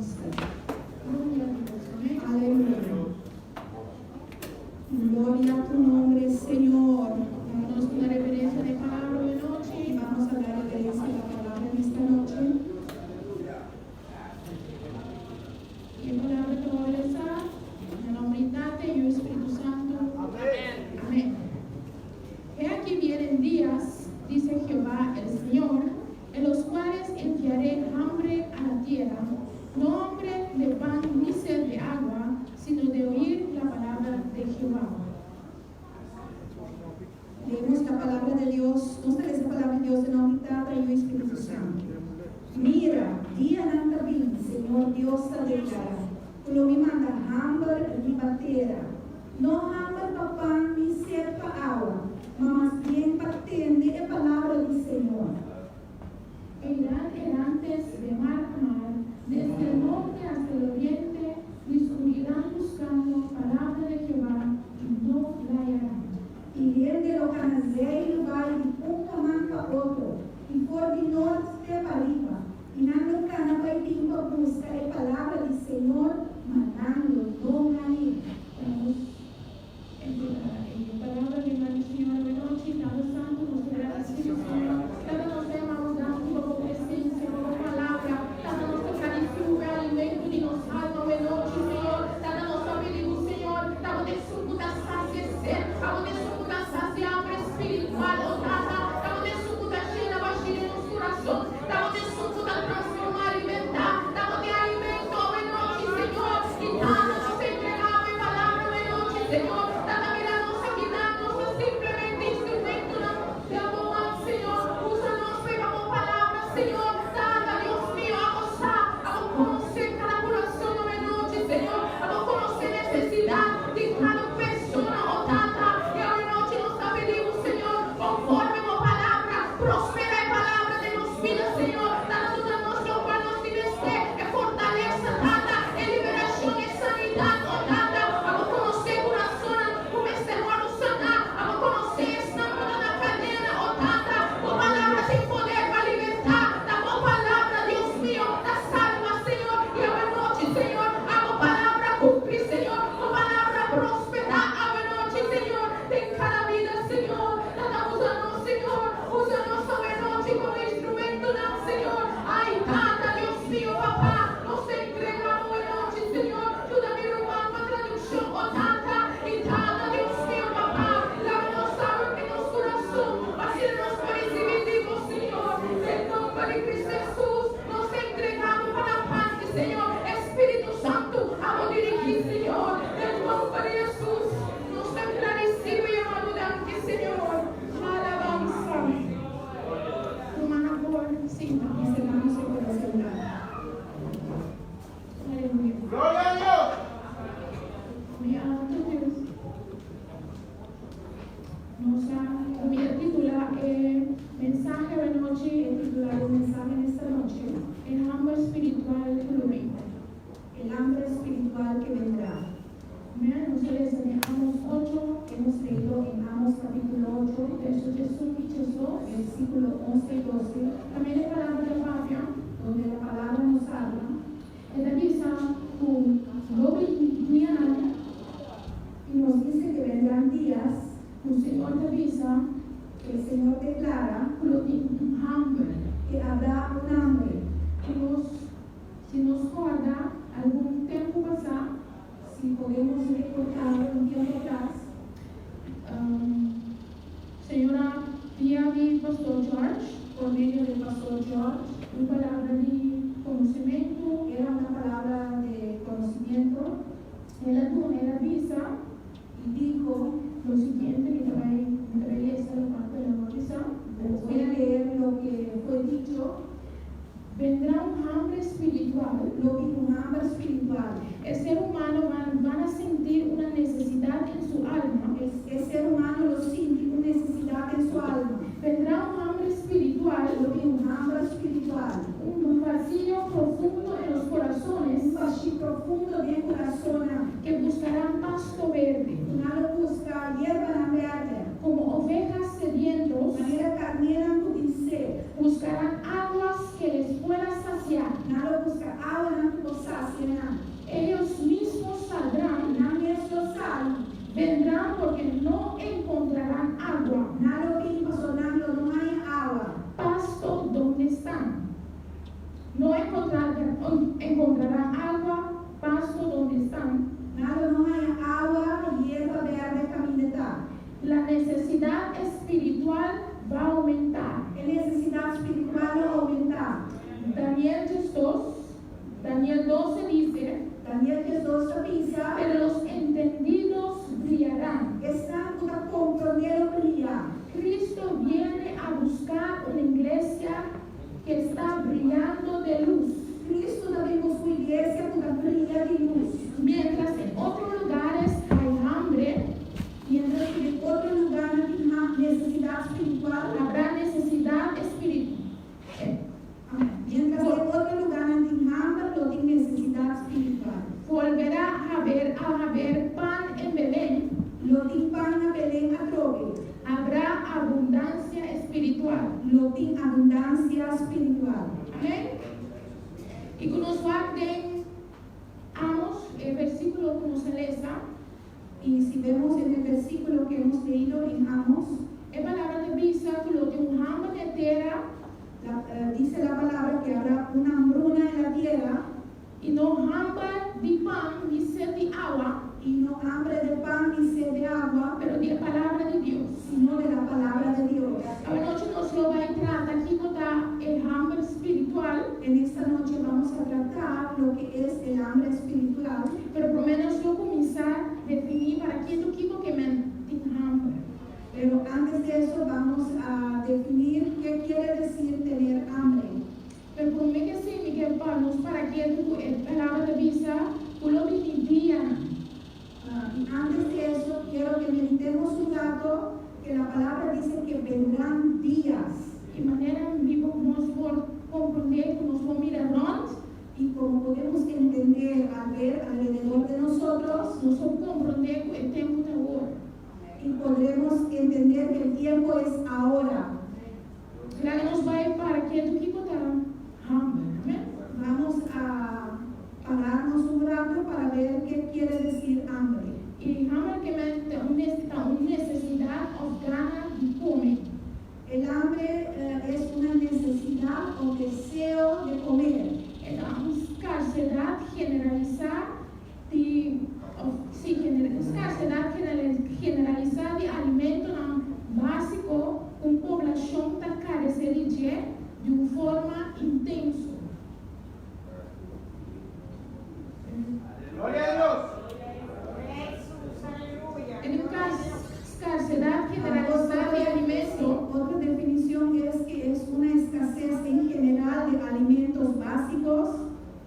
Alabanza. Gloria a Dios. Amèn. Aleluya. Gloria a tu nombre, Señor. Nos duna reverensia na e palabra awe nochi. Y vamos a dar reverencia a la palabra en esta noche. E palabra ku ta lesa, na nòmber di Tata, Yu i Spiritu Santu. Amèn. He aquí vienen días, dice Jehová el Señor, en los cuales enviaré hambre a la tierra, no hambre de pan ni sed de agua, sino de oír la palabra de Jehová. Leemos la palabra de Dios. Nos ta lesa palabra di Dios den nòmber di Tata, Yu i Spiritu Santu. Mira, dianan ta bin, Señor Dios ta deklará, ku lo mi manda hamber riba tera. No hamber pa pan ni set pa awa, ma mas bien pa tende e palabra di Señor. E irán errantes de mar a mar, desde el norte hasta el oriente, discurrirán buscando palabra de Jehová y no la hallarán. I hende lo kana zeilu bai di un kaman pa otro, i for di nort te pariba, i nan lo kana bai bin pa buska e palabra di Señor, ma nan lo no hañ'é. Vamos a entregar e palabra den man di Señor awe nochi. Tata Santu, nos ta gradisido, Señor. Tata, nos ta yama bo danki pa bo presensia, pa bo palabra. Tata, nos ta gradisido pa e alimento di nos alma awe nochi, Señor. Tata, nos ta pidi bo, Señor, ta bo ta esun ku ta sasia set, ta bo ta esun ku ta sasia hamber spiritual, o Tata, ta bo ta esun ku ta shena bashí den nos kurason, ta bo ta esun ku ta transformá, alimentá, ta bo ta e alimento awe nochi, Señor. I Tata, nos ta entregá bo e palabra awe nochi, Señor. Tata, mira nos akinan, nos ta simplemente instrumentonan den bo man, Señor. Usa nos pa e bo palabra, Señor. Tata, Dios mio, abo sa, abo konosé kada kurason awe nochi, Señor. Abo konosé nesesidat di kada persona, o Tata. I awe nochi nos ta pidi bo, Señor, konforme bo palabra, prosperá e palabra den nos bida, Señor. Tata, duna nos lokual nos tin mester, e fortalesa, Tata, e liberashon, e sanidat, o Tata. Abo konosé kurasonnan ku mester wòrdu saná. Abo konosé esnan ku ta na kadena, o Tata. Bo palabra tin poder pa libertá. Ta bo palabra, Dios mio, ta salba, Señor. I awe nochi, Señor, abo palabra kumpli, Señor. Bo palabra prosperá awe nochi, Señor, den kada bida, Señor. Tata, usa nos, Señor. Usa nos awe nochi komo instrumentonan, Señor. Ai, Tata, Dios mio, Papa, nos ta entregá awe nochi, Señor. Yuda mi ruman pa tradukshon, o Tata. I Tata, Dios mio, Papa, laga nos sabi den nos kurason, pa asina nos por risibí di bo, Señor. Den nòmber di Cristo Hesus, nos ta entregá bo pa na parti, Señor. Spiritu Santu, abo dirigí, Señor. Den nòmber di Hesus, nos ta gradisido i ama bo danki, Señor. Alabansa. Rumannan por sinta. Mis hermanos se pueden sentar. Aleluya. Gloria a Dios. Mi Dios. Nos a mi a titulá e mensahe awe nochi He titulado el mensaje en esta noche, E hamber spiritual ku lo bin. El hambre espiritual que vendrá. Amèn. Nos a lesa den Amos 8, Hemos leído en Amos capítulo 8, verso 11 i 12. Versículo 11 y 12, Kaminda e palabra ta papia, donde la palabra nos habla. E ta bisa ku lo bin dianan, Y nos dice que vendrán días ku Señor ta bisa, que el Señor declara ku lo tin un hamber. Que habrá un hambre. Ku nos, si nos kòrda algun tempu pasá, Si podemos recordar un tiempo atrás, Señor a via di Pastor George, por medio del pastor George, un palabra di konosementu. Era una palabra de conocimiento. El a duna, el a bisa y dijo lo siguiente, ku tambe tambe lesa loke el a bisa. Voy a leer lo que fue dicho. Vendrá un hambre espiritual. Lo bin un hamber espiritual. El ser humano van a sentir una necesidad en su alma. El ser humano lo sinti un nesesidat den su alma. Vendrá un hambre espiritual, Lo bin un hamber espiritual. Un vacío profundo en los corazones Un bashí profundo den kurason que buscarán pasto verde, Ku nan lo buska yerba bèrdè. Como ovejas sedientos, Manera karnénan ku tin set. Buscarán aguas que les pueda saciar. Nan lo buska awanan ku por sasia nan. Ellos mismos saldrán, Nan mes lo sali. Vendrán porque no encontrarán agua. Nan lo bin paso nan lo no haña awa. Pasto donde están. No encontrarán agua, pasto donde están. Nan lo no haña awa, yerba bèrdè kaminda ta. La necesidad espiritual va a aumentar. E nesesidat spiritual lo oumentá. Daniel 2, Daniel 12 dice: Daniel 2 ta bisa, "Pero los entendidos brillarán." "Esnan ku ta komprondé lo bria." Cristo viene a buscar una iglesia que está brillando de luz. Kristu ta bin buska un iglesia ku ta bria di lus. Mientras en otros lugares hay hambre, Mientras ku den otro lugánan tin nesesidat spiritual, habrá necesidad espiritual. Mientras den otro lugánan tin hamber, lo tin nesesidat spiritual. Volverá a haber pan en Belén. Lo tin pan na Belén atrobe. Habrá abundancia espiritual. Lo tin abundansia spiritual. Amèn. I ku nos wak den Amos, e versíkulo ku nos a lesa, Y si vemos en el versículo que hemos leído en Amos, e palabra ta bisa ku lo tin un hamber den tera dice la palabra que habrá una hambruna en la tierra i no hamber di pan ni set di awa, y no hambre de pan ni sed de agua, pero di palabra di Dios. Sino de la palabra de Dios. Awe nochi nos lo bai trata kiko ta e hamber spiritual, En esta noche vamos a tratar lo que es el hambre espiritual, pero promé nos lo kuminsá definí para kiko kiko ke men tin hamber. Pero antes de eso vamos a definir qué quiere decir tener hambre. Pero promé ku esei, mi ke pa nos para ketu ku e palabra ta bisa, ku lo bini dia. Ah, y antes de eso quiero que meditemos un rato que la palabra dice que vendrán días. I manera bibo nos por komprondé ku nos por mira rònt, Y como podemos entender al ver alrededor de nosotros, nos por komprondé ku e tempu ta awor. Y podremos entender que el tiempo es ahora. Laga nos bai para ketu kiko ta hamber. Amèn? Vamos a pararnos un rato para ver qué quiere decir hambre. I hamber ke men ta un nesesidat òf gana di kome. El hambre es una necesidad o deseo de comer. E ta un skarsedat generalisá di òf, sí, skarsedat generalisá di alimentonan básiko ku poblashon ta karesé di dje di un forma intenso. Gloria a Dios. En un skarsedat generalisá di alimento, Otra definición es que es una escasez en general de alimentos básicos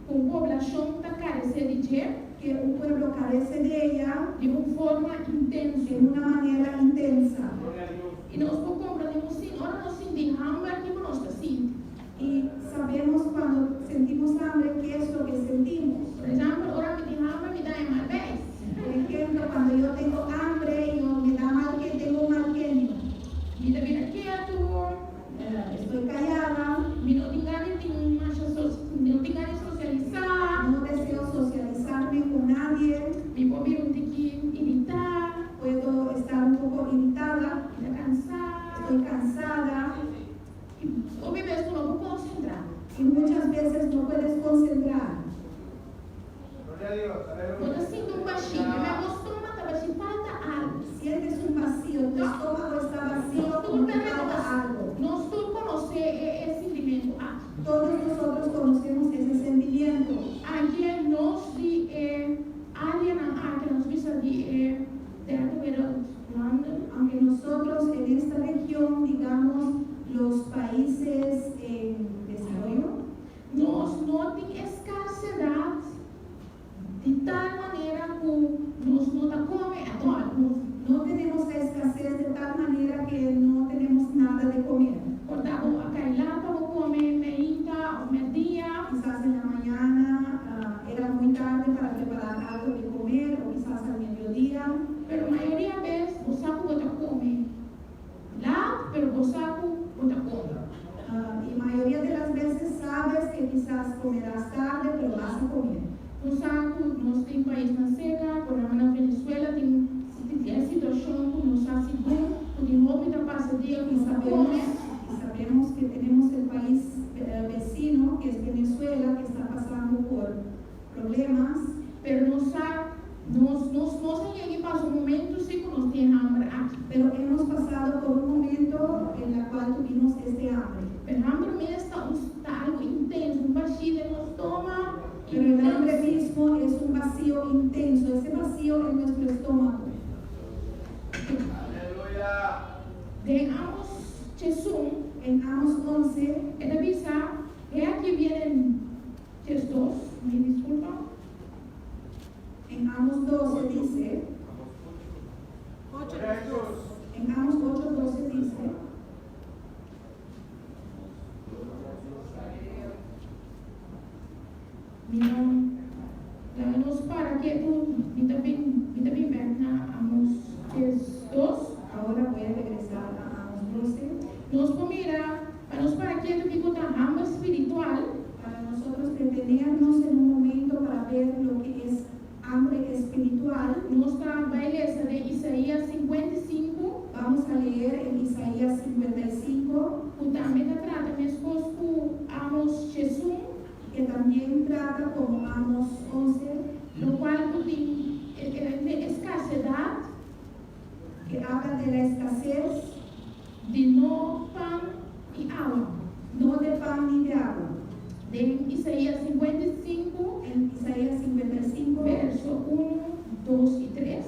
ku poblashon ta karesé di dje que un pueblo carece de ella di un forma intenso. En una manera intensa. Gloria a Dios. I nos por komprondé sí, ora nos sinti hamber kiko nos ta sinti. Y sabemos cuando sentimos hambre qué es lo que sentimos. Por ehèmpel, ora mi tin hamber, mi ta mal beis. Por ejemplo, cuando yo tengo hambre, yo me da mal que tengo un mal genio. Mi ta bira ketu, Estoy callada, mi no tin gana di no tin gana di sosialisá, no deseo socializarme con nadie, mi por bira un tiki iritá, puedo estar un poco irritada, mi ta kansá. Estoy cansada I hopi bes no por konsentrá. Y muchas veces no puedes concentrar. Gloria a Dios. Bo ta Aleluya. sinti un bashí, mi stoma ta bashí, falta algu. Sientes un vacío, tu estómago está vacío, como que falta algo. Nos tur konosé e sentimentu aki. Todos nosotros conocemos ese sentimiento. Aunke nos di e áreanan aki, nos bisa di e derde wereldlanden, Aunque nosotros en esta región, digamos, los países en desarrollo, nos no tin skarsedat di tal manera ku nos no ta kome at all. No tenemos la escasez de tal manera que no tenemos nada de comer. Por ta bo a kai lat pa bo kome mainta òf mèrdia, Quizás en la mañana era muy tarde para preparar algo de comer o quizás al mediodía, pero mayoria bes bo sa ku bo ta kome. Lat, pero bo sa ku bo ta kome. Ah, y mayoría de las veces sabes que quizás comerás tarde, pero vas a comer. Nos sa ku nos tin paisnan serka, por ehèmpel na Venezuela tin e situashon ku nos sa sigur ku tin hopi ta pasa dia ku Y no ta kome. sabemos que tenemos el país vecino, que es Venezuela, que está pasando por problemas. Pero nos sa, nos a yega pasa un momento sí ku nos tin hamber aki. Pero hemos pasado por un momento en el cual tuvimos este hambre. Pero hamber mes ta algu intenso, un bashí den nos stoma. Pero el hambre mismo es un vacío intenso, ese vacío en nuestro estómago. Aleluya. Den Amos 11, En Amos 11, e ta bisa, he aki vienen 12, mi diskulpa. En Amos 12 dice, Gloria a Jesús. En Amos 8:12 dice, Mi no, laga nos para ketu, mi ta bin bèk na Amos 2. Ahora voy a regresar a Amos 12. Nos por mira, pa nos para ketu kiko ta hamber spiritual. Para nosotros detenernos en un momento para ver lo que es hambre espiritual, Nos ta bai lesa den Isaías 55, vamos a leer en Isaías 55, ku tambe ta trata meskos ku Amos 11, que también trata como Amos 11, lokual ku tin eskarsedat que habla de la escasez, di no pan i awa. No de pan ni de agua. Den Isaías 55, En Isaías 55, verso 1, 2 i 3,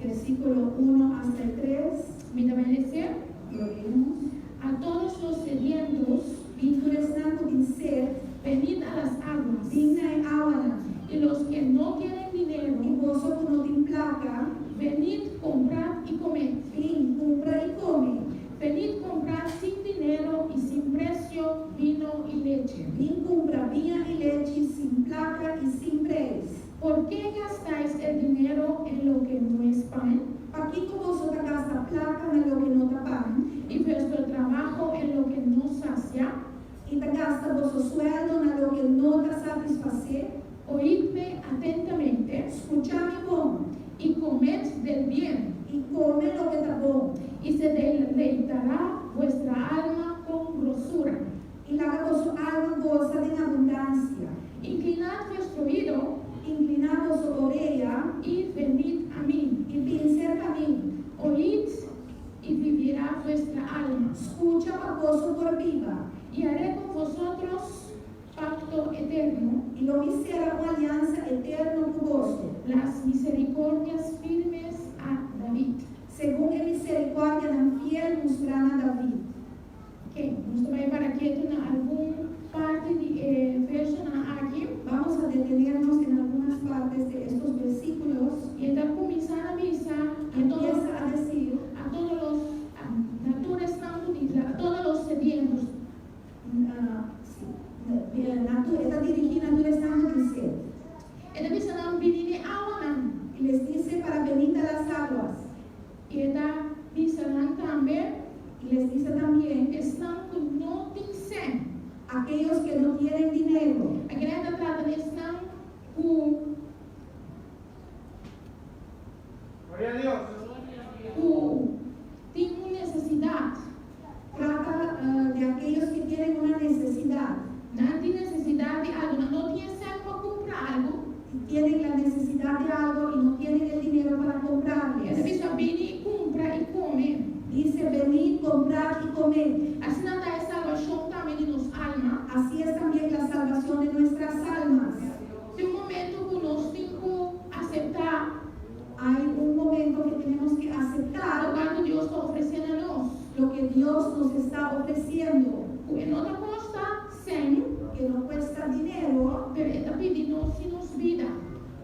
versículo 1 hasta el 3, mi ta bai lesa, lo leemos. A todos los sedientos, Bin tur esnan ku tin set, venid a las aguas. Bin na e awanan. Y los que no tienen I dinero, boso ku no tin plaka, venid, comprad y comed. Bin, kumpra i kome. Venid, comprad sin dinero y sin precio vino y leche. Bin kumpra biña i lechi sin plaka i sin preis. ¿Por qué gastáis el dinero en lo que no es pan Pakiko boso ta gasta plaka na loke no ta pan y vuestro trabajo en lo que no sacia? I ta gasta boso sueldo na loke no ta satisfasé? Oídme atentamente Skucha mi bon y comed del bien, i kome loke ta bon. Y se deleitará vuestra alma con grosura. I laga boso alma gosa den abundansia. Inclinad vuestro oído Inkliná boso orea y venid a mí. I bin serka mi. Oíd y vivirá vuestra alma. Skucha pa boso por biba. Y haré con vosotros pacto eterno, I lo mi sera un aliansa eterno ku boso, las misericordias firmes a David. Segun e miserikòrdianan fiel mustrá na David. Ok, nos ta bai para ketu na algun parti di e versonan aki. Vamos a detenernos en algunas partes de estos versículos. I e ta kuminsá bisa a todos, Empieza a decir a todos los a, na tur esnan a todos los sedientos. Ah, sí, está dirigida a tur esnan ku tin set. E ta bisa nan bini na e awanan. Y les dice para venir a las aguas. I e ta bisa nan tambe Y les dice también esnan ku no tin sèn. Aquellos que no tienen dinero. Aki e ta trata di esnan ku Gloria a Dios. Ku tin un nesesidat. Trata de aquellos que tienen una necesidad. Nan tin nesesidat di algu, nan no tin sèn pa kumpra algu. Y tienen la necesidad de algo y no tienen el dinero para E ta comprarles. bisa bini kumpra i kome. Dice: venid, comprad y comed. Asina ta e salbashon tambe di nos alma. Así es también la salvación de nuestras almas. Tin un momento ku nos tin ku aseptá Hay un momento que tenemos que aceptar loke Dios ta ofresiendo na nos. Lo que Dios nos está ofreciendo, Ku no ta kosta sèn, que no cuesta dinero, pero e ta pidi nos sí nos bida.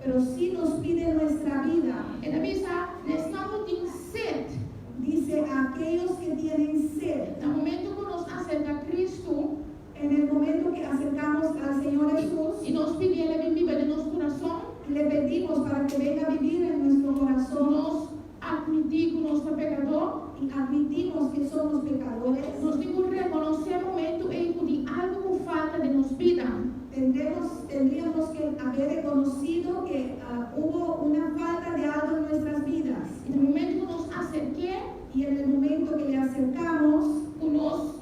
Pero sí nos pide nuestra vida. E ta bisa, esnan ku tin set. Dice a aquellos que tienen sed. Na momento ku nos aserká Kristu En el momento que acercamos al Señor Jesús, i nos pidié bin biba den nos kurason, le pedimos para que venga a vivir en nuestro corazón nos atmití ku nos ta pekadó, y admitimos que somos pecadores. Nos tin ku rekonosé e momento ei. Tendríamos que haber reconocido que hubo una falta de algo en nuestras vidas. I na momento ku nos aserk'é, Y en el momento que le acercamos, ku nos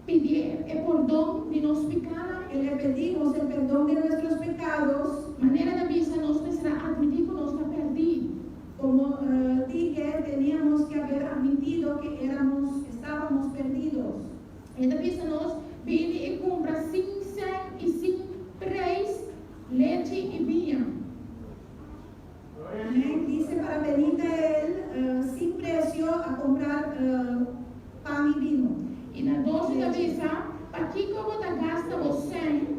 pidié e pordon di nos pikánan, que le pedimos el perdón de nuestros pecados, manera mi a bisa, nos mester a atmití ku nos ta pèrdí. Como dije, teníamos que haber admitido que estábamos perdidos. E ta bisa nos, bini i kumpra sin sèn i sin preis lechi i biña. Gloria a Amén. Dios. Dice para venir a él sin precio a comprar pan y vino. I na 12 ta bisa, pakiko bo ta gasta bo sèn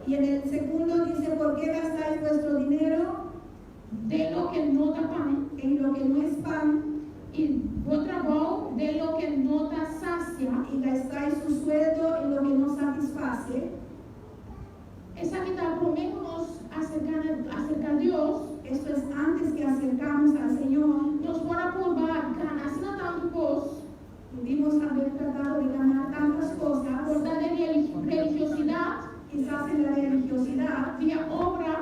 Y en el segundo dice, ¿por qué gastáis vuestro dinero den loke no ta pan en lo que no es pan i bo trabou den loke no ta sasia? Y gastáis su sueldo en lo que no satisface? Esaki ta promé ku nos aserká aserká Dios, Esto es antes que acercamos al Señor. Nos por a purba gana asina tantu kos, Pudimos haber tratado de ganar tantas cosas, por ta den religiosidat, quizás en la religiosidad, via obra,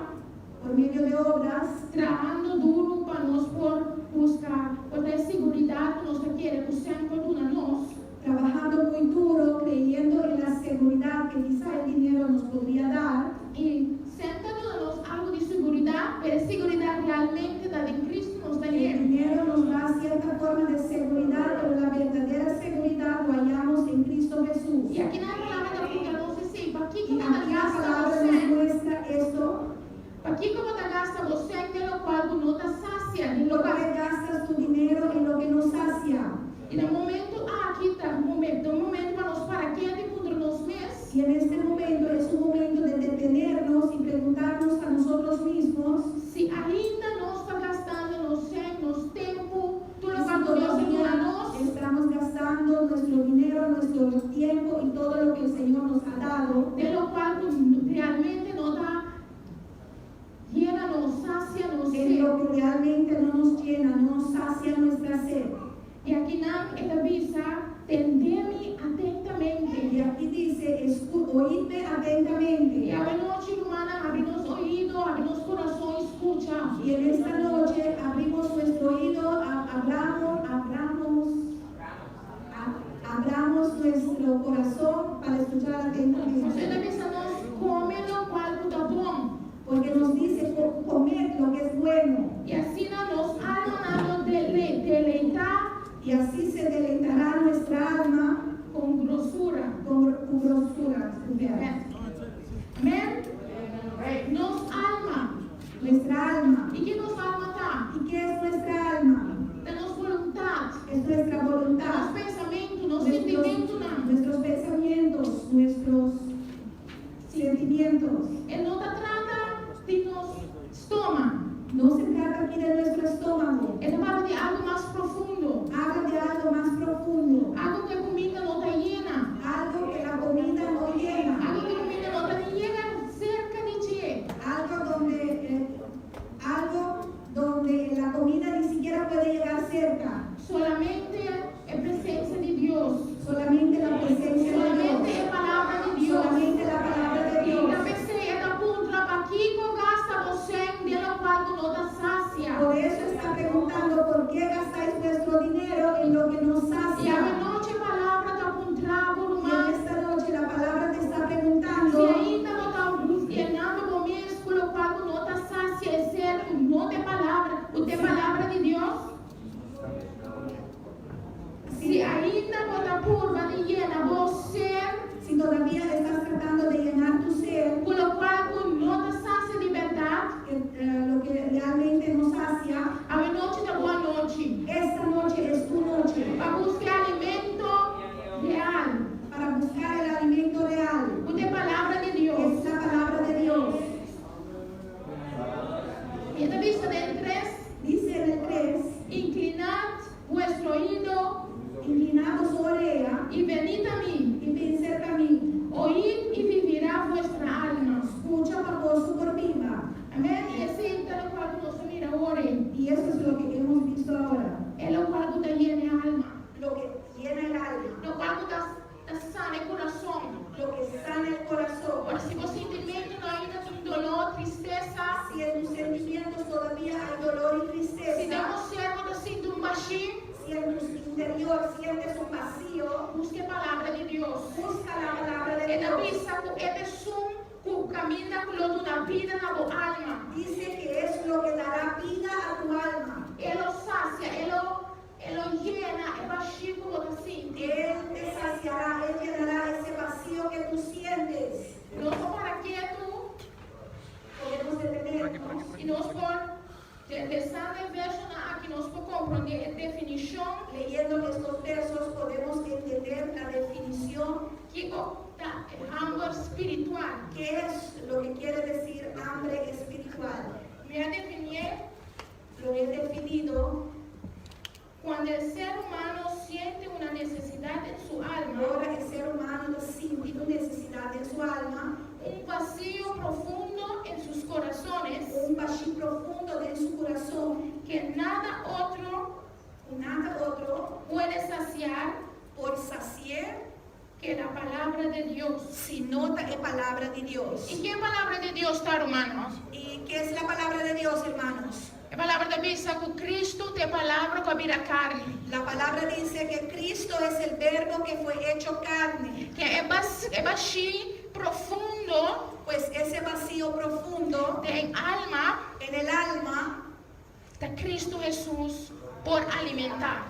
por medio de obras, trahando duru pa nos por buska, por ta seguridat ku nos ta kere ku sèn por duna nos. Trabajando muy duro, creyendo en la seguridad que quizá el dinero nos podría dar. I sèn ta duna nos algu di seguridat, pero seguridat realmente ta den Kristu nos ta El hañ'é. Dinero nos da cierta forma de seguridad, pero la verdadera seguridad lo hallamos en Cristo Jesús. I akinan e palabra ta puntra nos esei, pakiko Y bo ta aquí la gasta palabra nos bo sèn? Muestra esto. Pakiko bo ta gasta bo sèn den lokual ku no ta sasia, den ¿Por lokual qué gastas tu dinero en lo que no sacia? I na e momento aki ta momento, un momento pa nos para ketu i puntra nos mes, Y en este momento es un momento de detenernos y preguntarnos a nosotros mismos si ainda nos ta gastando nos sèn, nos tempu, tur si loke Dios a duna todavía nos, estamos gastando nuestro dinero, nuestro tiempo y todo lo que el Señor nos ha dado den lokual realmente no ta yena nos, sasia nos en set. Lo que realmente no nos llena, no nos sacia nuestra sed. I akinan e ta bisa, tende mi atentamente. Y aquí dice, "Oídme atentamente". I awe nochi, ruman, habri nos oido, habri nos kurason i skucha. Y en esta noche abrimos nuestro oído, abramos nuestro corazón para escuchar Você atentamente. ta bisa nos kome lokual ku ta bon. Porque nos dice, "Comed lo que es bueno". I asina nos alma lo deleitá Y así se deleitará nuestra alma ku grosura. con grosura. Vean. Amèn? Nos alma. Nuestra alma. I kiko nos alma ta? ¿Y qué es nuestra alma? Ta nos boluntat. Es nuestra Nos voluntad. pensamentu, nos Nuestros, sentimentunan. nuestros pensamientos, nuestros sentimientos. E no ta trata di nos stoma. No se trata aquí de nuestro estómago. E ta papia di algu mas profundo. Habla de algo más profundo. Algu ku kuminda no ta yena. Algo que la comida no llena. Algu ku kuminda no ta ni yega serka di dje. Algo donde la comida ni siquiera puede llegar cerca. Solamente e presensia di Dios. Solamente la presencia de Solamente Dios. e palabra di Dios. Solamente la palabra de I Dios. p'esei e ta puntra pakiko gasta bo sèn den lokual no ta sasia. Por eso está preguntando por qué gastáis vuestro dinero en lo que no I sacia. awe nochi. todavía hay dolor y Si tristeza, den bo ser bo ta sinti un bashí, si en tu interior sientes un vacío, buska e palabra di Dios. Busca la palabra de E ta Dios. bisa ku e ta esun ku kaminda ku lo duna bida na bo alma. Dice que es lo que dará vida a tu alma. E lo sasia, e lo, e lo yena e bashí ku bo ta sinti. Él te saciará, Él llenará ese vacío que tú sientes. Nos por para ketu Podemos detenernos i nos por, lesando e versonan aki nos por komprondé e definishon. Leyendo estos versos podemos entender la definición. Kiko ta hamber spiritual? ¿Qué es lo que quiere decir hambre espiritual? Mi a definié. Lo he definido. Cuando el ser humano siente una necesidad en su alma, Ora e ser humano ta sinti un nesesidat den su alma, un vacío profundo en sus corazones, un bashí profundo den su kurason, que nada otro ku nada otro puede saciar por sasi'é que la palabra de Dios. Si no ta e palabra di Dios. ¿Y qué palabra de Dios ta, rumannan? ¿Y qué es la palabra de Dios, hermanos? E palabra ta bisa ku Kristu ta e palabra ku a bira karni. La palabra dice que Cristo es el verbo que fue hecho carne. Ku e bas, e bashí profundo Pues ese vacío profundo den alma en el alma ta Kristu Hesus por alimentá.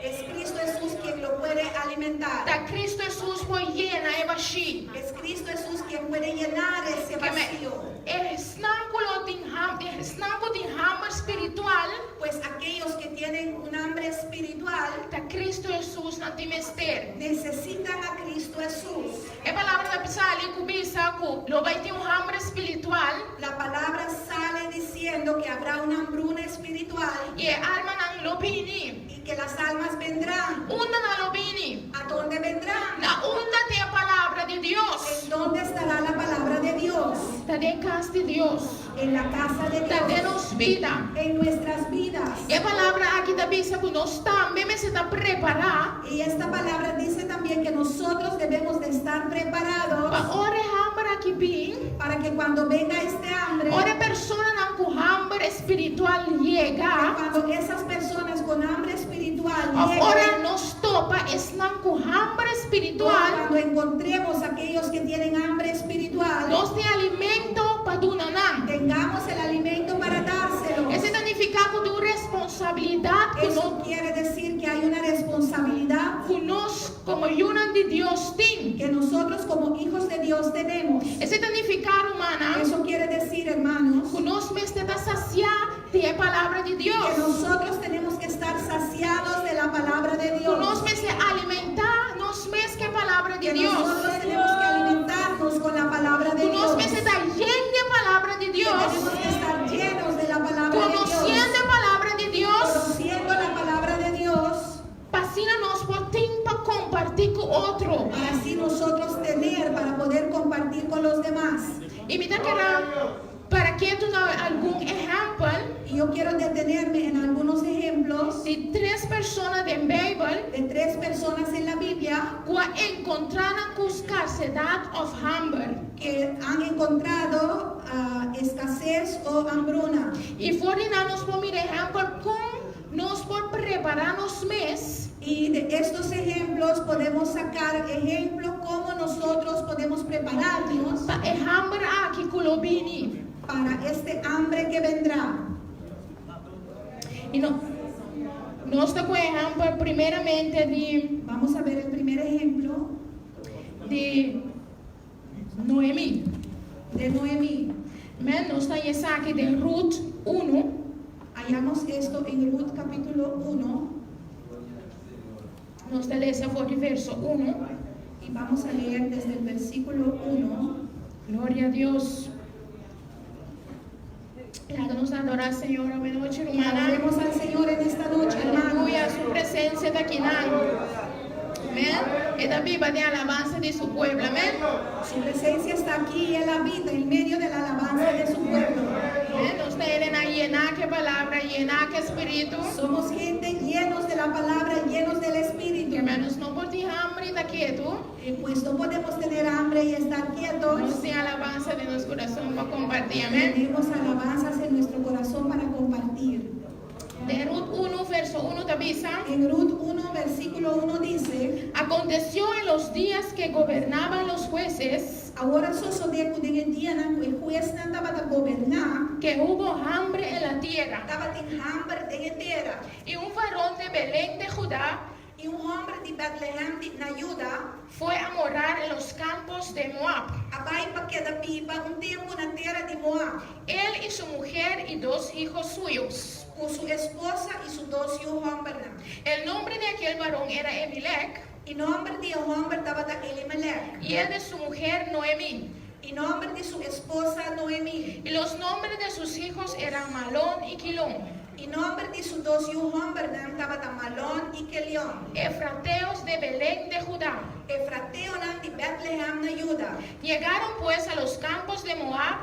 Es Cristo Jesús quien lo puede alimentar. Ta Kristu Hesus por yena e bashí. Es Cristo Jesús quien puede llenar ese Ke men, vacío. esnan ku lo tin ham, esnan ku tin hamber spiritual, Pues aquellos que tienen un hambre espiritual ta Kristu Hesus nan tin mester. Necesitan a Cristo Jesús. E palabra ta sali ku bisa ku lo bai tin un hamber spiritual. La palabra sale diciendo que habrá una hambruna espiritual. I e almanan lo bini. Y que las almas vendrán. Unda nan lo bini? ¿A dónde vendrán? Na unda tin e palabra di Dios? ¿En dónde estará la palabra de Dios? Ta den kas di Dios. En la casa de Ta den Dios. nos bida. En nuestras vidas. E palabra aki ta bisa ku nos tambe mester ta prepará. Y esta palabra dice también que nosotros debemos de estar preparados. Pa ora e hamber aki bin. Para que cuando venga este hambre. Ora e personanan ku hamber espiritual yega. Cuando esas personas con hambre espiritual Òf lleguen. ora nos topa esnan ku hamber espiritual. Cuando encontremos aquellos que tienen hambre espiritual. Nos tin alimento pa duna nan. Tengamos el alimento para dárselo. Esei ta nifiká ku tin un responsabilidat ku Eso quiere decir que hay una responsabilidad ku nos komo yunan di Dios tin. Que nosotros como hijos de Dios tenemos. Esei ta nifiká, rumannan, Eso quiere decir, hermanos, ku nos mester ta sasiá di e palabra di Dios. Que nosotros tenemos que estar saciados de la palabra de Ku nos Dios. mester alimentá nos mes ku e palabra di Que Dios. nosotros tenemos que alimentarnos con la palabra de Ku nos Dios. mester ta yen di e palabra di Que Dios. tenemos que estar llenos de la palabra de Dios. Konosiendo e palabra di Dios. Conociendo la palabra de Dios. Pa asina nos por tin pa kompartí ku otro. Para así nosotros tener para poder compartir con los demás. I mi ta kere para ketu na algun ehèmpel. Y yo quiero detenerme en algunos ejemplos. Di tres persona den Beibel. De tres personas en la Biblia. Ku a enkontrá nan ku skarsedat òf hamber. Que han encontrado ah, escasez o hambruna. I for di nan nos por mira ehèmpel kon nos por prepará nos mes. Y de estos ejemplos podemos sacar ejemplo cómo nosotros podemos prepararnos. Pa e hamber aki ku lo bini. Para este hambre que vendrá. I no, nos ta ku ehèmpel primeramente di Vamos a ver el primer ejemplo. Di Noemí. De Noemí. Men, nos ta haña esaki den Ruth unu. Hallamos esto en Ruth capítulo 1. Nos ta lesa for di verso 1. Y vamos a leer desde el versículo 1. Gloria a Dios. Laga nos adorá Señor awe nochi, rumannan. Adoremos al Señor en esta noche, hermanos. Aleluya, su presensia ta akinan. Amén. E ta biba den alabansa di su pueblo. Amén. Su presencia está aquí y Él habita en medio de la alabanza de su pueblo. Amén. Nos ta hendenan yená ku e palabra, yená ku e spiritu. Somos gente llenos de la palabra, llenos del Espíritu. Amén. Nos no por tin hamber i ta ketu. Eh, pues no podemos tener hambre y estar quietos. Nos tin alabansa den nos kurason pa kompartí. Amén. Tenemos alabanzas en nuestro corazón para compartir. Den Ruth 1, verso 1 ta bisa. En Ruth 1, versículo 1 dice: Aconteció en los días que gobernaban los jueces Awor a sosodé ku den e dianan ku e huesnan tabata goberná, que hubo hambre en la tierra. Tabatin hamber den e tera. Y un varón de Belén de Judá I un hòmber di Bètlehèm di na Juda fue a morar en los campos de Moab. A bai pa keda biba un tempu na tera di Moab. Él y su mujer y dos hijos suyos. Ku su esposa i su dos yu hòmbernan. El nombre de aquel varón era Elimelec. I nòmber di e hòmber tabata Elimelec. Y el de su mujer Noemí. I nòmber di su esposa Noemí. Y los nombres de sus hijos eran Malón y Quilón. I nòmber di su dos yu hòmbernan tabata Malon i Kelion. Efrateos de Belén de Judá. Efrateonan di Bètlehèm na Juda. Llegaron pues a los campos de Moab.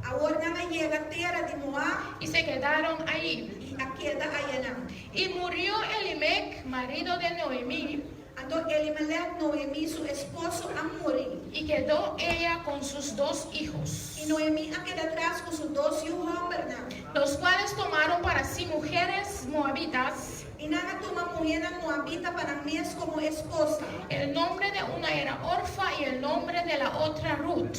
Awor nan a yega tera di Moab. Y se quedaron allí. I a keda ayanan. Y murió Elimec, marido de Noemí. Anto Elimelec, Noemí su esposo, a muri. Y quedó ella con sus dos hijos. I Noemí a keda atras ku su dos yu hòmbernan. Los cuales tomaron para sí mujeres moabitas. I nan a tuma muhénan moabita pa nan mes komo esposa. El nombre de una era Orfa y el nombre de la otra Ruth.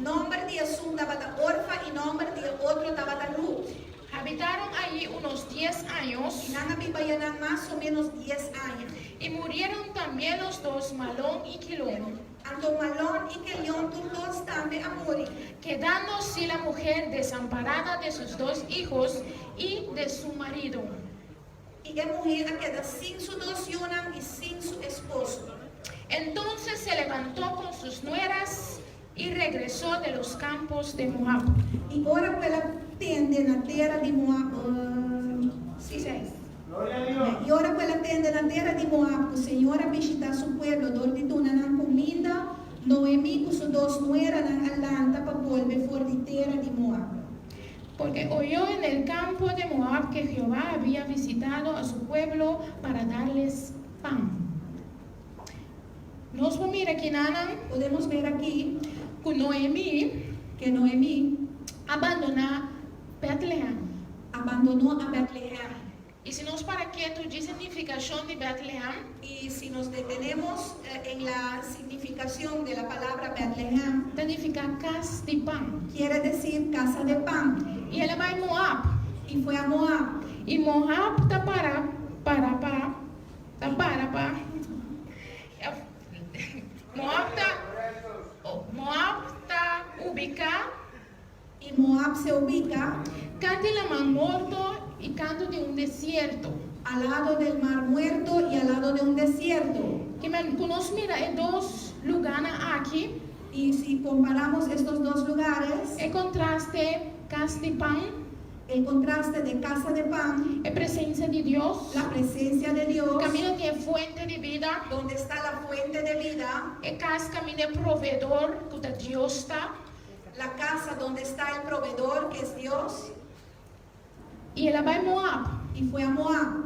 Nòmber di esun tabata Orfa i nòmber di e otro tabata Ruth. Habitaron allí unos dies años. I nan a biba ayanan mas o ménos dies aña. Y murieron también los dos, Malón y Quilón. Anto Malón i Kelion tur dos tambe a muri. Quedando así la mujer desamparada de sus dos hijos y de su marido. I e muhé a keda sin su dos yunan i sin su esposo. Entonces se levantó con sus nueras y regresó de los campos de Moab. I ora ku el a tende na tera di Moab, sí. I ora ku el a tende na tera di Moab ku Señor a bishitá su pueblo dor di duna nan kuminda, Noemí ku su dos nueranan a lanta pa bolbe for di tera di Moab. Porque oyó en el campo de Moab que Jehová había visitado a su pueblo para darles pan. Nos por mira akinan Podemos ver aquí ku Noemí que Noemí a bandoná Bètlehèm. Abandonó a Bethlehem. I si nos para ketu den signifikashon di Bètlehèm, Y si nos detenemos en la significación de la palabra Bethlehem, ta nifiká kas di pan. Quiere decir casa de pan. I el a bai Moab. Y fue a Moab. I Moab ta para para pa ta para pa Moab ta Moab ta ubiká. Y Moab se ubica Kantu di Laman Morto i kantu di un desierto. Al lado del Mar Muerto y al lado de un desierto. Ke men ku nos mira e dos lugánan aki, Y si comparamos estos dos lugares, e kontraste kas di pan, el contraste de casa de pan, e presensia di Dios, la presencia de Dios, kaminda tin e fuente di bida, donde está la fuente de vida, e kas kaminda e proveedor ku ta Dios ta, la casa donde está el proveedor que es Dios. I el a bai Moab. Y fue a Moab.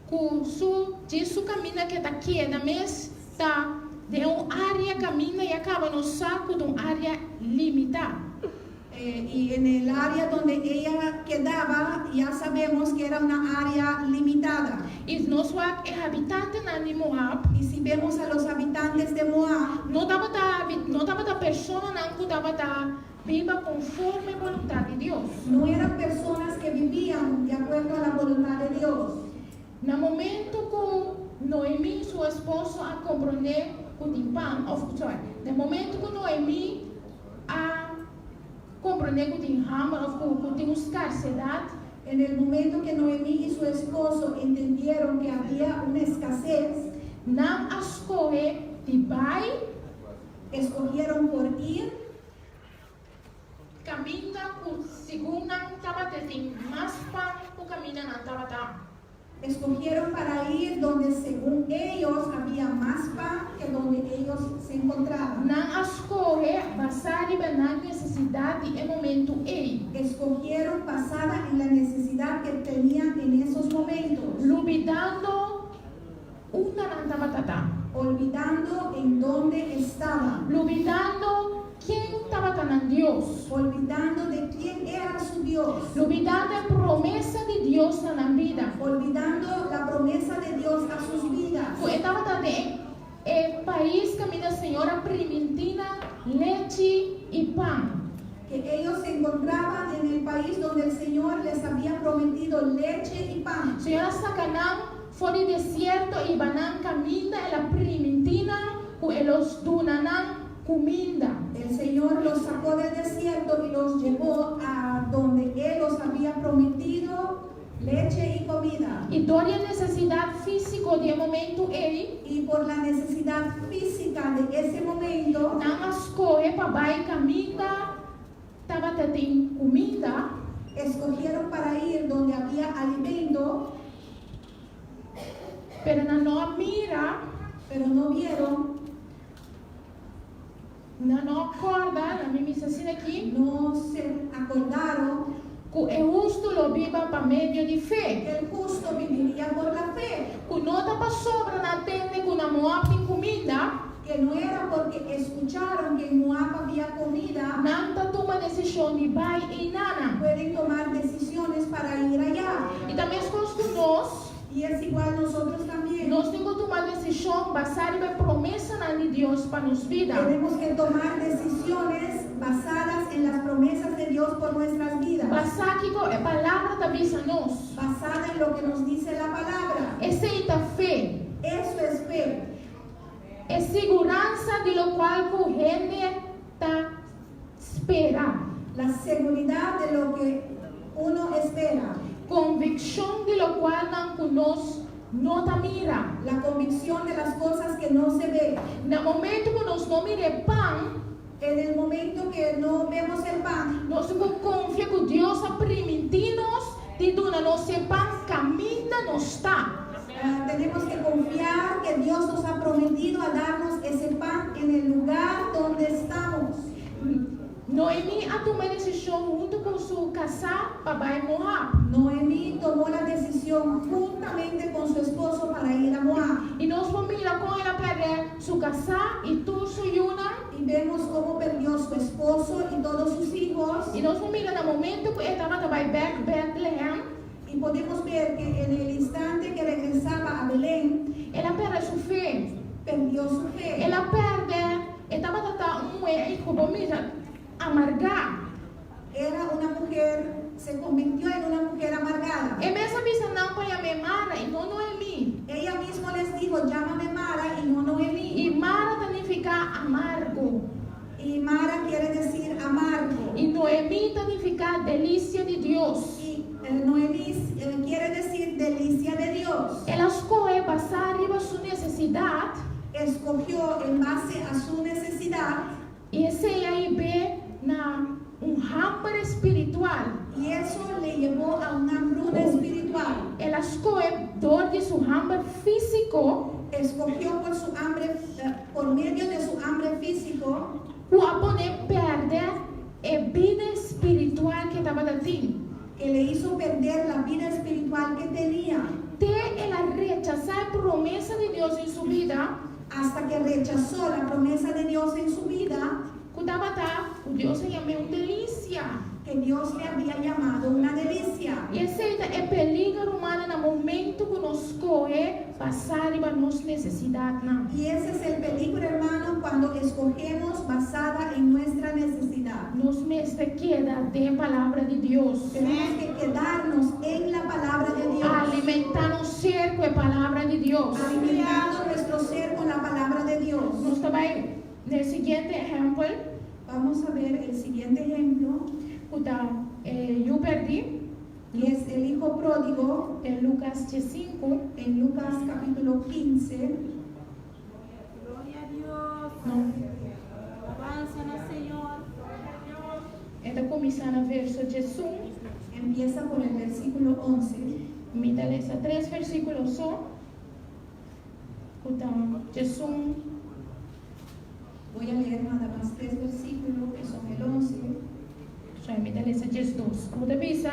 Ku su di su kaminda ku e ta keda mes ta den un área kaminda ya kaba nos sa ku ta un área limitá. Y en el área donde ella quedaba, ya sabemos que era una área limitada. I nos wak e habitantenan di Moab. Y si vemos a los habitantes de Moab, No tabata no tabata personanan ku tabata biba konforme boluntat di Dios. No eran personas que vivían de acuerdo a la voluntad de Dios. Na momento ku Noemí i su esposo a komprondé ku tin pan, òf sorry, na momento ku Noemí a komprondé ku tin hamber òf ku ku tin un skarsedat, En el momento que Noemí y su esposo entendieron que había una escasez, nan a skohe di bai escogieron por ir kaminda ku segun nan tabata tin mas pan ku kaminda nan tabata. Escogieron para ir donde según ellos había más pan que donde ellos se encontraban. Nan a skohe basá riba nan nesesidat di e momento ei. Escogieron basada en la necesidad que tenían en esos momentos. Lubidando unda nan tabata ta. Olvidando en dónde estaban. Lubidando. ken tabata nan Dios. Olvidando de quién era su Dios. Lubidando e promesa di Dios na nan bida. Olvidando la promesa de Dios a sus vidas. Ku e tabata den e pais kaminda Señor a primintí nan lechi i pan. Que ellos se encontraban en el país donde el Señor les había prometido leche y pan. Señor a saka nan for di desierto i hiba nan kaminda el a primintí nan ku e lo duna nan kuminda. El Señor los sacó del desierto y los llevó a donde Él los había prometido leche y comida. I dor di e nesesidat físiko di e momentu ei, Y por la necesidad física de ese momento, nan a skohe pa bai kaminda tabata tin kuminda. Escogieron para ir donde había alimento. Pero nan no a mira, Pero no vieron, nan no a kòrda, laga mi bisa asina aki, no se acordaron ku e hustu lo biba pa medio di fe. Que el justo viviría por la fe. Ku no ta pasobra nan a tende ku na Moab tin kuminda, Que no era porque escucharon que en Moab había comida, nan ta tuma desishon di bai einanan. Pueden tomar decisiones para ir allá. I ta meskos ku nos, Y es igual nosotros también. nos tin ku tuma desishon basá riba e promesanan di Dios pa nos bida. Tenemos que tomar decisiones basadas en las promesas de Dios por nuestras vidas. Basá kiko e palabra ta bisa nos. Basada en lo que nos dice la palabra. Esei ta fe. Eso es fe. E siguransa di lokual ku hende ta spera. La seguridad de lo que uno espera. Konvikshon di lokualnan ku nos no ta mira. La convicción de las cosas que no se ve. Na momento ku nos no mira e pan, En el momento que no vemos el pan, nos tin ku konfia ku Dios a primintí nos di duna nos e pan kaminda nos ta. Tenemos que confiar que Dios nos ha prometido a darnos ese pan en el lugar donde estamos. Noemí a tuma e desishon huntu ku su kasá pa bai Moab. Noemí tomó la decisión juntamente con su esposo para ir a Moab. I nos por mira kon el a pèrdè su kasá i tur su yunan. Y vemos cómo perdió su esposo y todos sus hijos. I nos por mira na momento ku e tabata bai bèk Bètlehèm, Y podemos ver que en el instante que regresaba a Belén, el a pèrdè su fe. Perdió su fe. El a pèrdè, e tabata ta un muhé ku bo mira amargá. Era una mujer, se convirtió en una mujer amargada. E mes a bisa nan pa yam'é Mara i no Noemí. Ella mismo les dijo: "Llámame Mara y no Noemí". I Mara ta nifiká amargo. Y Mara quiere decir amargo. I Noemí ta nifiká delisia di Dios. Y Noemí quiere decir delicia de Dios. El a skohe basá riba su nesesidat. Escogió en base a su necesidad. I esei a hib'é na un hamber spiritual. Y eso le llevó a una hambruna espiritual. El a skohe dor di su hamber físiko. Escogió por su hambre, por medio de su hambre físico. Ku a pon'é pèrdè e bida spiritual ku e tabatin. Que le hizo perder la vida espiritual que tenía. Te el a rechasá e promesa di Dios den su bida. Hasta que rechazó la promesa de Dios en su vida. Ku tabata, ku Dios a yam'é un delisia. Que Dios le había llamado una delicia. I esei ta e peliger, rumannan, na momento ku nos skohe basá riba nos nesesidatnan. Y ese es el peligro, hermano, cuando escogemos basada en nuestra necesidad. Nos mester keda den palabra di Dios. Tenemos que quedarnos en la palabra de Dios. Alimentá nos ser ku e palabra di Dios. Alimentando nuestro ser con la palabra de Dios. Nos ta bai na e siguiente ehèmpel. Vamos a ver el siguiente ejemplo. Ku ta e yu pèrdí. Y es el hijo pródigo. Den Lucas 5. En Lucas capítulo 15. Gloria a Dios. No. Alabanza al Señor. E ta kuminsá na verso 11. Empieza por el versículo 11. Mi ta lesa tres versíkulo so. Ku ta 11. Voy a leer nada más tres versículos que son el 11. So, mi ta lesa 12. Ku ta bisa,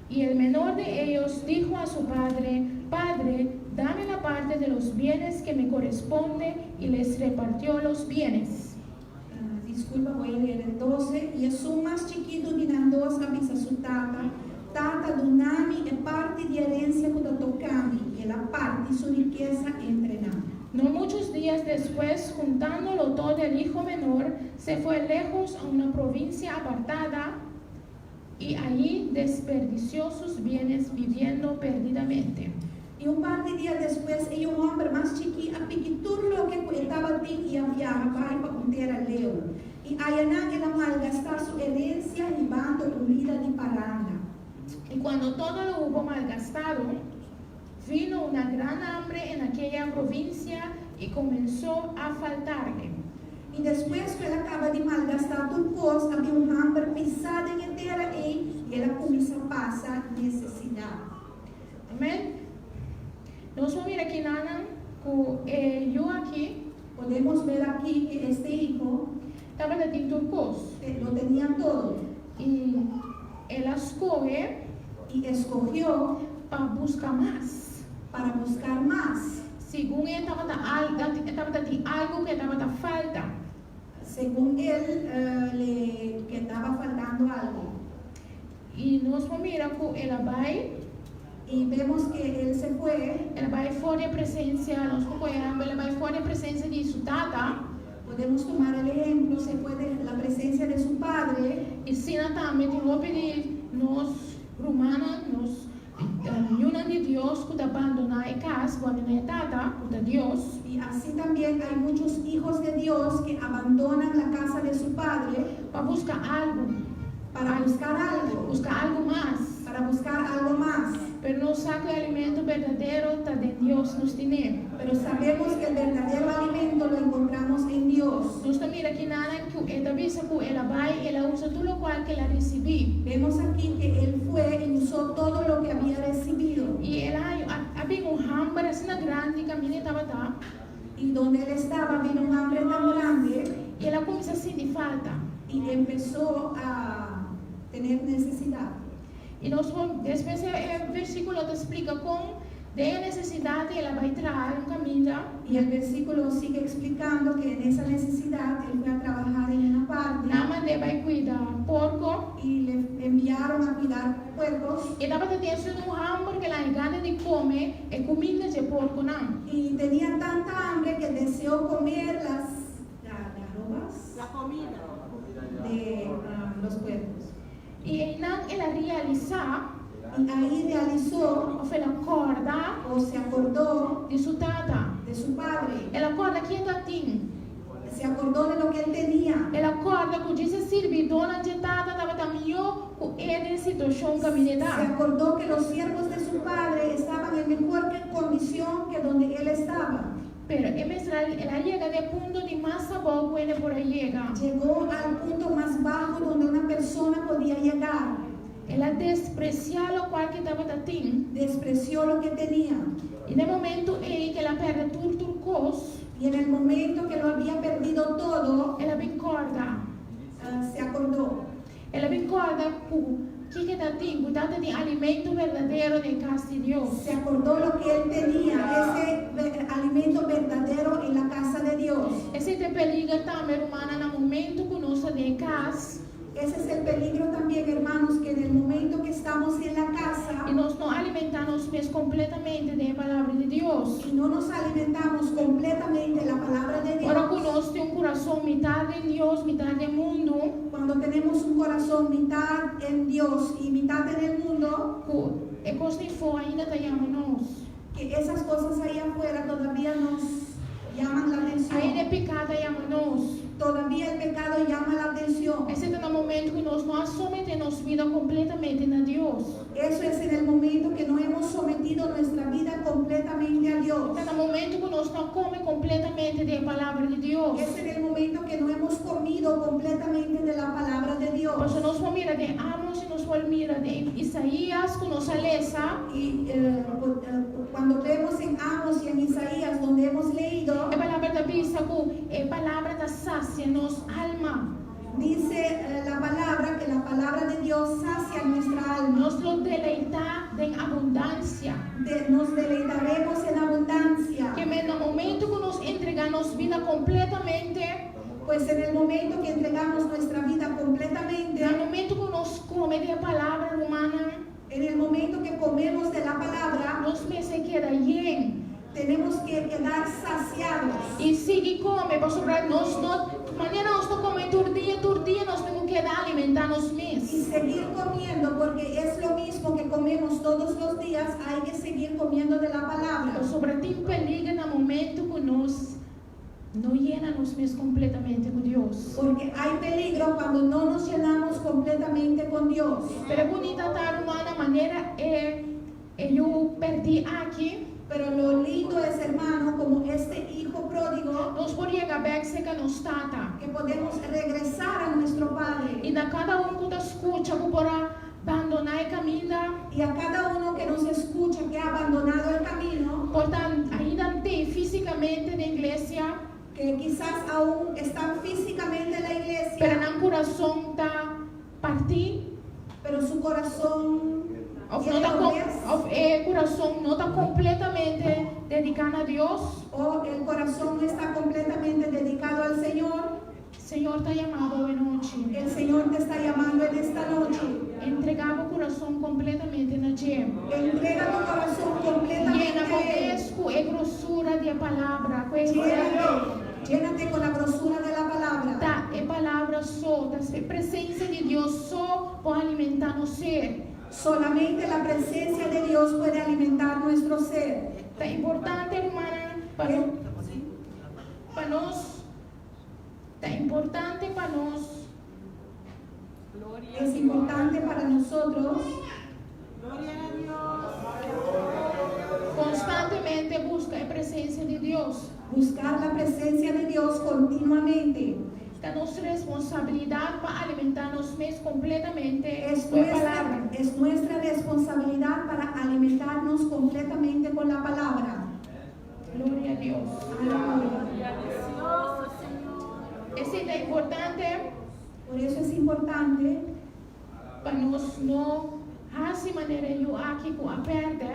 y el menor de ellos dijo a su padre: "Padre, dame la parte de los bienes que me corresponde", y les repartió los bienes. Ah, disculpe. Disculpa, voy a leer el 12. I esun mas chikitu di nan dos a bisa su tata, Tata, duna mi e parti di herensia ku ta toka mi. I el a parti su rikesa entre nan. No muchos días después, juntándolo todo el hijo menor, se fue lejos a una provincia apartada y allí desperdició sus bienes viviendo perdidamente. I un par di dia despues, e yu hòmber mas chikí a piki tur loke ku e tabatin i a biaha bai pa un tera leu. I ayanan el a malgastá su herensia hibando un bida di paranda. Y cuando todo lo hubo malgastado, vino una gran hambre en aquella provincia y comenzó a faltarle. I despues ku el a kaba di malgastá tur kos, a bin un hamber pisá den e tera ei, i el a kuminsá pasa nesesidat. Amèn. Nos por mira akinan ku e yu aki Podemos ver aquí que este hijo tabatin tur kos. Lo tenía todo. I el a skohe Y escogió pa buska mas. Para buscar más. Segun e tabatin algu ku tabata falta. Según él le quedaba faltando algo. I nos por mira ku el a bai, Y vemos que él se fue. El a bai for di presensia, nos por el a bai for di presensia di su tata. Podemos tomar el ejemplo, se fue de la presencia de su padre. I asina tambe tin hopi di nos rumannan, nos yunan di Dios ku ta bandoná e kas, bandoná e tata, ku ta Dios. Y así también hay muchos hijos de Dios que abandonan la casa de su padre Pa buska algu, para buscar algo, buska algu mas. Para buscar algo más. Pero nos sa ku e alimento berdadero ta den Dios nos tin'é. Pero sabemos que el verdadero alimento lo encontramos en Dios. Nos ta mira akinan ku e ta bisa ku el a bai, el a usa tur loke ku el a risibí. Vemos aquí que él fue y usó todo lo que había recibido. I el a, a, a bin un hamber asina grandi kaminda e tabata. Y donde él estaba vino un hambre tan grande I el a kuminsá sinti falta. Y empezó a tener necesidad. I nos despues e versíkulo ta splika kon den nesesidat el a bai traha un kaminda. Y el versículo sigue explicando que en esa necesidad él fue a trabajar en una parte Nan a mand'é bai kuida porko. Y le enviaron a cuidar puercos. E tabatin un hamber ku el a gana di kome e kuminda di porkonan. Y tenía tanta hambre que deseó comer las arrobas La comida. De los puercos. I einan el a realisá, Y ahí realizó òf el a kòrda o se acordó di su tata. De su padre. El a kòrda kiko e tabatin. Se acordó de lo que él tenía. El a kòrda ku e sirbidónan di tata tabata mihó ku e den situashon Se kaminda. Acordó que los siervos de su padre estaban en mejor condición que donde él estaba. Pero e mester el a yega na punto di mas abou ku e por a yega. Llegó al punto más bajo donde una persona podía llegar. El a despresiá loke ku e tabatin. Despreció lo que tenía. I na e momento ei ku el a pèrdè tur tur kos, Y en el momento que lo había perdido todo, el a bin kòrda. Se acordó. El a bin kòrda ku kiko e tabatin, ku tabatin alimento berdadero den kas di Dios. Se acordó lo que él tenía, ese alimento verdadero en la casa de Dios. Esei ta e peliger tambe, ruman, na momento ku nos ta den kas Ese es el peligro también, hermanos, que en el momento que estamos en la casa i nos no alimentá nos mes kompletamente den palabra di Dios. Y no nos alimentamos completamente la palabra de Ora ku Dios, nos tin un kurason mitar di Dios, mitar di mundu, cuando tenemos un corazón mitad en Dios y mitad en el mundo, ku e kosnan afó ainda ta yama nos. Que esas cosas ahí afuera todavía nos llaman la atención. Ainda piká ta yama nos. Todavía el pecado llama la atención. Esei ta na momento ku nos no a someté nos bida kompletamente na Dios. Eso es en el momento que no hemos sometido nuestra vida completamente a Dios. Ta na momento ku nos no a kome kompletamente di palabra di Dios. Es en el momento que no hemos comido completamente de la palabra de Dios. Pasobra nos por mira den Amos i nos por mira den Isaías ku nos a lesa. Y cuando vemos en Amos y en Isaías, donde hemos leído, E palabra ta bisa ku e palabra ta sasia nos alma. Dice la palabra que la palabra de Dios sacia nuestra alma. Nos lo deleitá den abundansia. Nos deleitaremos en abundancia. Ke men na momento ku nos entregá nos bida kompletamente, Pues en el momento que entregamos nuestra vida completamente, Na momento ku nos kome di e palabra, rumannan, en el momento que comemos de la palabra, nos mester keda yen. Tenemos que quedar saciados. I sigui kome, pasobra nos no, manera nos ta kome tur dia, tur dia nos tin ku keda alimentá nos Y mes. Seguir comiendo, porque es lo mismo que comemos todos los días, hay que seguir comiendo de la palabra. Pasobra tin peliger na momento ku nos no yena nos mes kompletamente ku Dios. Porque hay peligro cuando no nos llenamos completamente con Dios. Pero bunita ta, rumannan, manera e e yu pèrdí aki. Pero lo lindo es, hermano, como este hijo pródigo, Nos por yega bèk serka nos tata. Que podemos regresar a nuestro Padre. I na kada un ku ta skucha ku por a bandoná e kaminda, Y a cada uno que nos escucha que ha abandonado el camino, por ta ainda tin físikamente den iglesia, que quizás aún están físicamente en la iglesia, pero nan kurason ta partí, pero su corazón òf tiene no ta doblez, òf e kurason no ta kompletamente dediká na Dios, o el corazón no está completamente dedicado al Señor, Señor ta yama bo awe nochi. El Señor te está llamando en esta noche. Entregá bo kurason kompletamente na dje. Entrega tu corazón completamente Yena bo a Él. mes ku e grosura di e palabra, ku e Llénate, llénate con la grosura de la palabra. Ta e palabra so, ta e presensia di Dios so por alimentá nos ser. Solamente la presencia de Dios puede alimentar nuestro ser. Ta importante, rumannan, pa pa nos. Ta importante pa nos. Es importante para nosotros Konstantemente buska e presensia di Dios. Buscar la presencia de Dios continuamente. Ta nos responsabilidat pa alimentá nos mes kompletamente Es ku e palabra. nuestra, es nuestra responsabilidad para alimentarnos completamente con la palabra. Gloria na Dios. Aleluya. Esei ta importante Por eso es importante pa nos no hasi manera e yu aki ku a pèrdè,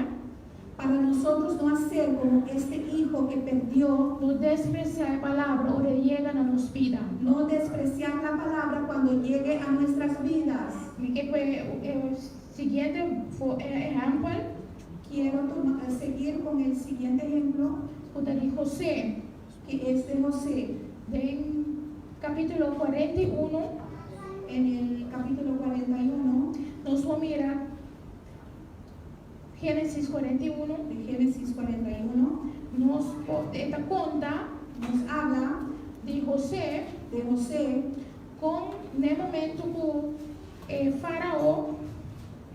para nosotros no hacer como este hijo que perdió, no despresiá e palabra ora e yega na nos bida. No despreciar la palabra cuando llegue a nuestras vidas. Mi ke kue e siguiente ehèmpel Quiero seguir con el siguiente ejemplo, ku ta di José. Que es de José. Den kapítulo 41, En el capítulo 41 nos por mira Génesis 41, de Génesis 41, nos e ta konta nos habla di José de José kon na momento ku eh, Farao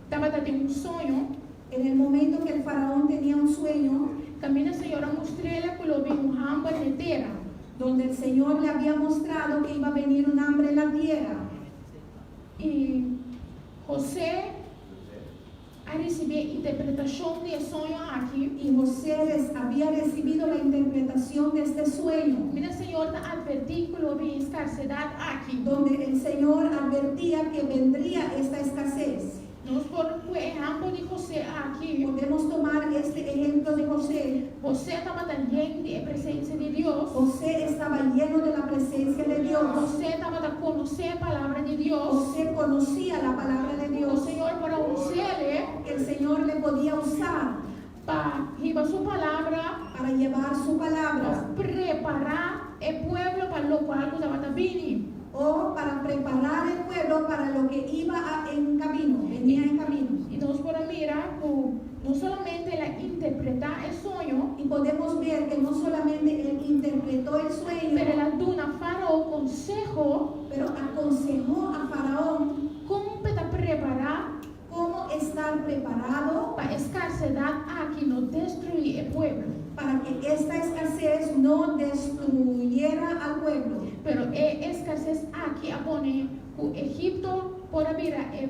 tabatin un soño, en el momento que el faraón tenía un sueño kaminda Señor a mustr'é ku lo bin un hamber na tera. Donde el Señor le había mostrado que iba a venir un hambre en la tierra. I José a risibí interpretashon di e soño aki. Y José les había recibido la interpretación de este sueño, Kaminda Señor ta atvertí ku lo bin skarsedat aki. Donde el Señor advertía que vendría esta escasez. Nos por kue ehèmpel di José aki. Podemos tomar este ejemplo de José. José tabata yen di e presensia di Dios. José estaba lleno de la presencia de Dios. José tabata konosé e palabra di Dios. José conocía la palabra de O Dios. Señor por a us'é El Señor le podía usar pa hiba su palabra, para llevar su palabra prepará e pueblo pa loke tabata bini. O para preparar el pueblo para lo que iba en camino, venía en camino. I nos por mira ku no solamente el a interpretá e soño, Y podemos ver que no solamente él interpretó el sueño, pero el a duna Farao konseho pero aconsejó a Faraón kon pa prepará cómo estar preparado pa e skarsedat aki no destruí e pueblo. Para que esta escasez no destruyera al pueblo. Pero e escases aki a pone ku Egipto por a bira e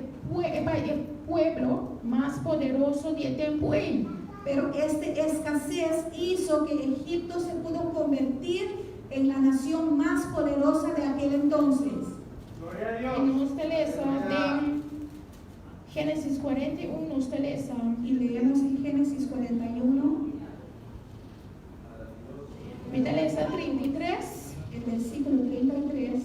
pueblo mas poderoso di e tempu ei. Pero esta escasez hizo que Egipto se pudo convertir en la nación más poderosa de aquel entonces. Gloria a I Dios. nos ta lesa den Génesis 41, nos ta lesa. Y leemos en Génesis 41, Mi ta lesa 33, El versículo 33.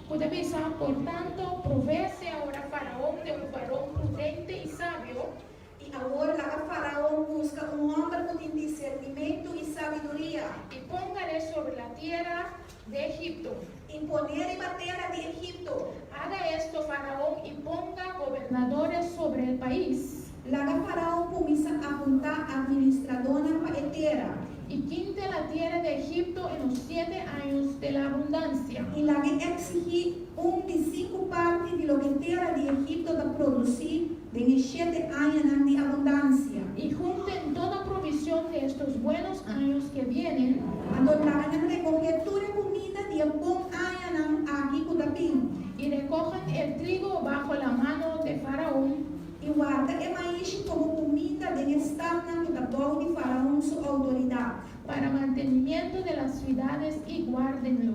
Ku ta bisa, Por tanto, provéase ahora Faraón de un varón prudente y sabio, I awor laga Faraon buska un hòmber ku tin disernimentu i sabiduria. Y póngale sobre la tierra de Egipto. I pon'é riba tera di Egipto. Haga esto Faraón y ponga gobernadores sobre el país. Laga Faraon kuminsá apuntá administradónan pa e tera. Y quite la tierra de Egipto en los 7 años de la abundancia. I lag'é eksigí un di sinku parti di loke tera di Egipto ta produsí den e shete añanan di abundansia. Y junten toda provisión de estos buenos años que vienen. Anto laga nan rekohé tur e kuminda di e bon añanan aki ku ta bin. Y recojan el trigo bajo la mano de Faraón. I warda e maishi komo kuminda den e statnan ku ta bou di Faraon su outoridat. Para mantenimiento de las ciudades y guárdenlo.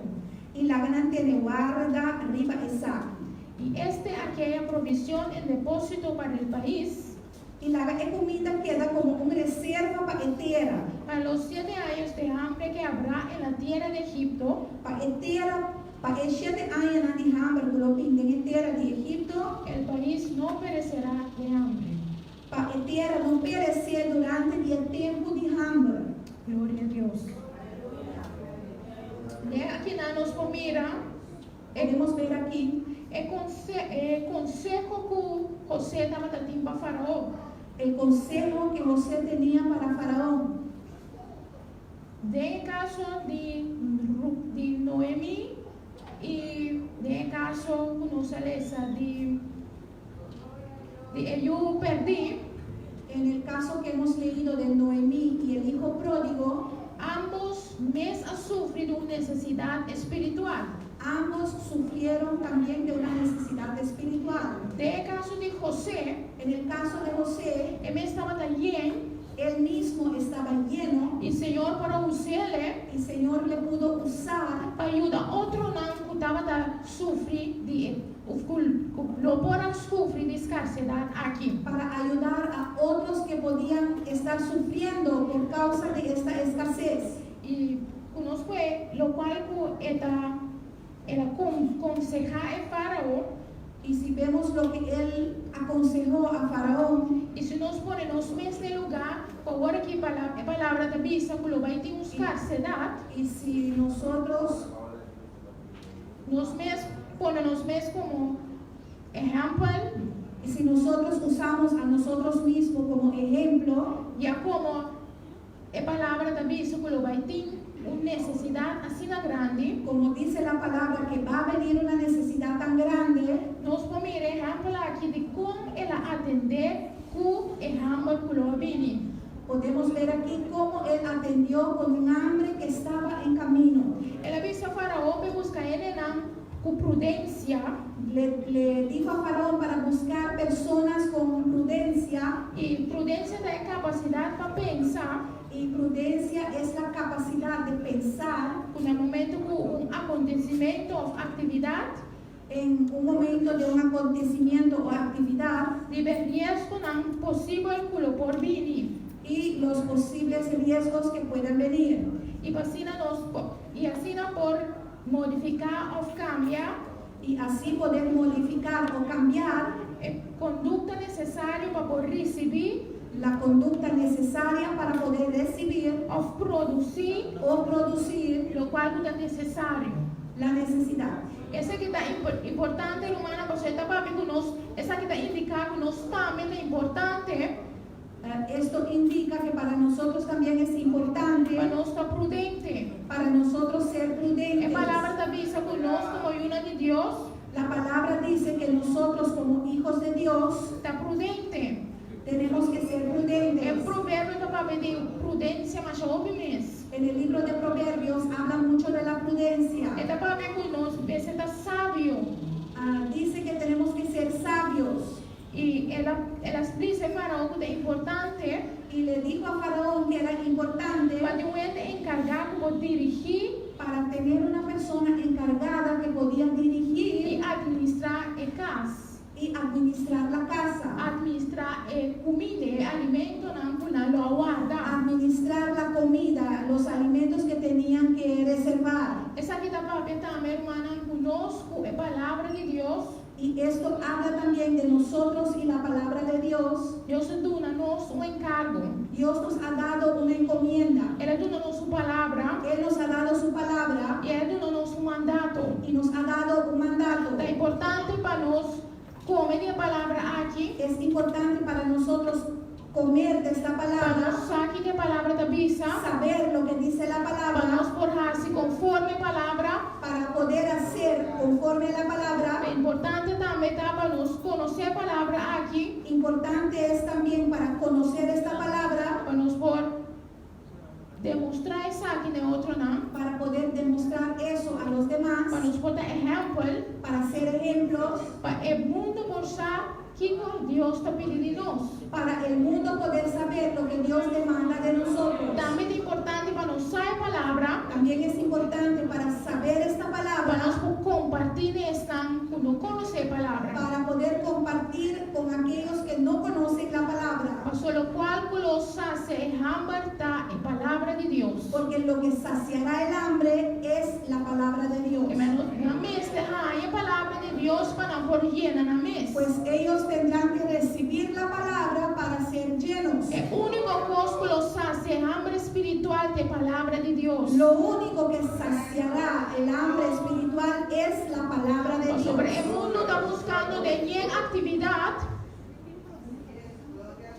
I laga nan tene warda riba esaki. Y esté aquella provisión en depósito para el país. I laga e kuminda keda komo un reserva pa e tera. Para los 7 años de hambre que habrá en la tierra de Egipto. Pa e tera, pa e shete añanan di hamber ku lo bin den e tera di Egipto. El país no perecerá de hambre. Pa e tera no peresé durante di e tempu di hamber. Gloria a Dios. De akinan nos por mira. Podemos ver aquí. E e konseho ku José tabatin pa Faraon. El consejo que José tenía para Faraón. Den kaso di, di Noemi i den kaso ku nos a lesa di di e yu pèrdí. En el caso que hemos leído de Noemí y el hijo pródigo, Ambos mes a sufri un nesesidat espiritual. Ambos sufrieron también de una necesidad espiritual. Den kaso di José, En el caso de José, e mes tabata yen él mismo estaba lleno i Señor por a us'é y el Señor le pudo usar pa yuda otronan ku tabata sufri di lo por a sufri di eskarsedat aki. Para ayudar a otros que podían estar sufriendo por causa de esta escasez. I ku nos por lokual ku e ta el a konsehá e fárao. Y si vemos lo que él aconsejó a Faraón, I si nos pone nos mes na lugá, awor ku e palabra ta bisa ku lo bai tin un eskarsedat, y si nosotros nos mes pone nos mes komo ehèmpel, y si nosotros usamos a nosotros mismos como ejemplo, ya komo e palabra ta bisa ku lo bai tin un nesesidat asina grandi, como dice la palabra que va a venir una necesidad tan grande, nos por mira ehèmpel aki di kon el a atendé ku e hamber ku lo bini. Podemos ver aquí cómo él atendió con un hambre que estaba en camino. El a bisa Faraon pa buska hendenan ku prudensia. Le dijo a Faraón para buscar personas con prudencia. I prudensia ta e kapasidat pa pensa Y prudencia es la capacidad de pensar na momento ku un akontesimentu òf aktividat en un momento de un acontecimiento o actividad riba riesgonan posibel ku lo por bini. Y los posibles riesgos que puedan venir. I asina por modifiká òf kambia Y así poder modificar o cambiar e kondukta nesesario pa por risibí la conducta necesaria para poder recibir òf produsí o producir lokual ta nesesario. La necesidad. Esaki ta importante, ruman, pasobra e ta papia ku nos, esaki ta indiká ku nos tambe ta importante Esto indica que para nosotros también es importante pa nos ta prudente. Para nosotros ser prudentes. E palabra ta bisa ku nos komo yu di Dios La palabra dice que nosotros como hijos de Dios ta prudente. Tenemos que ser E prudentes. proverbio ta papia di prudensia masha hopi mes. En el libro de Proverbios habla mucho de la prudencia. E ta papia ku nos mester ta sabio. Ah, dice que tenemos que ser sabios. I el a el a bisa Faraon ku ta importante Y le dijo a Faraón que era importante pa tin un hende enkargá ku por dirigí para tener una persona encargada que podía dirigir i administrá e kas. Y administrar la casa. Administrá e kuminda, e alimentonan ku nan lo a warda. Administrar la comida, los alimentos que tenían que reservar. Esaki ta papia tambe, rumannan, ku nos ku e palabra di Dios. Y esto habla también de nosotros y la palabra de Dios. Dios a duna nos un enkargo. Dios nos ha dado una encomienda. El a duna nos su palabra. Él nos ha dado su palabra I el a duna nos un mandato. Y nos ha dado un mandato. Ta importante pa nos kome di e palabra aki. Es importante para nosotros comer de esta Pa palabra, nos sa kiko e palabra ta bisa. Saber lo que dice la Pa palabra, nos por hasi konforme e palabra. Para poder hacer conforme a la palabra. Importante tambe ta pa nos konosé e palabra aki. Importante es también para conocer esta palabra, Pa nos por demostrá esaki na otronan. Para poder demostrar eso a los demás, Pa nos por ta ehèmpel. Para ser ejemplos, Pa e mundu por sa kiko Dios ta pidi di nos. Para el mundo poder saber lo que Dios demanda de nosotros. Tambe ta importante pa nos sa e palabra. También es importante para saber esta Pa palabra, nos por kompartí ku esnan ku no konosé e palabra. Para poder compartir con aquellos que no conocen la palabra. Pasobra lokual ku lo sasia e hamber ta e palabra di Dios. Porque lo que saciará el hambre es la palabra de Dios. Ke men nan mester haña e palabra di Dios pa nan por yena nan mes. Pues ellos tendrán que recibir la palabra para ser llenos. E úniko kos ku lo sasia e hamber spiritual ta e palabra di Dios. Lo único que saciará el hambre espiritual es la palabra de Dios. Pasobra e mundu ta buskando den yen aktividat.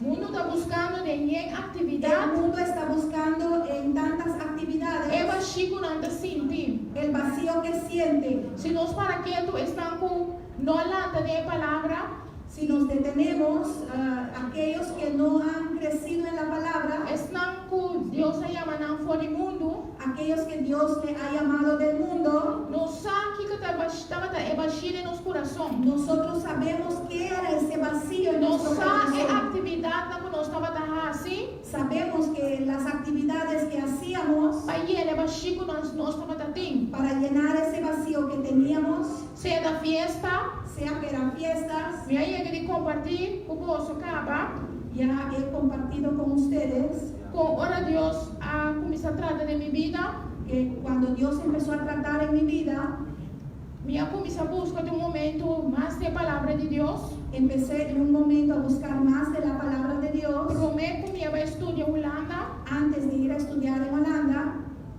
Mundu ta buskando den yen El aktividat. Mundo está buscando en tantas E actividades bashí ku nan ta sinti. El vacío que sienten. Si nos para ketu, esnan ku no a lanta den e palabra, Si nos detenemos, ah, aquellos que no han crecido en la palabra, esnan ku Dios a yama nan for di mundu, aquellos que Dios le ha llamado del mundo, nos sa kiko tabata e bashí den nos kurason. Nosotros sabemos qué era ese vacío en Nos nuestro sa e corazón. aktividatnan ku nos tabata hasi, Sabemos que las actividades que hacíamos pa yena e bashí ku nos nos tabata tin. Para llenar ese vacío que teníamos, Sea ta fiesta, sea que eran fiestas, mi a yega di kompartí ku boso kaba, ya he compartido con ustedes ku ora Dios a kuminsá trata den mi bida, que cuando Dios empezó a tratar en mi vida, mi a kuminsá buska den un momento mas di e palabra di Dios. Empecé en un momento a buscar más de la palabra de Dios. Promé ku mi a bai studia Hulanda, Antes de ir a estudiar en Holanda,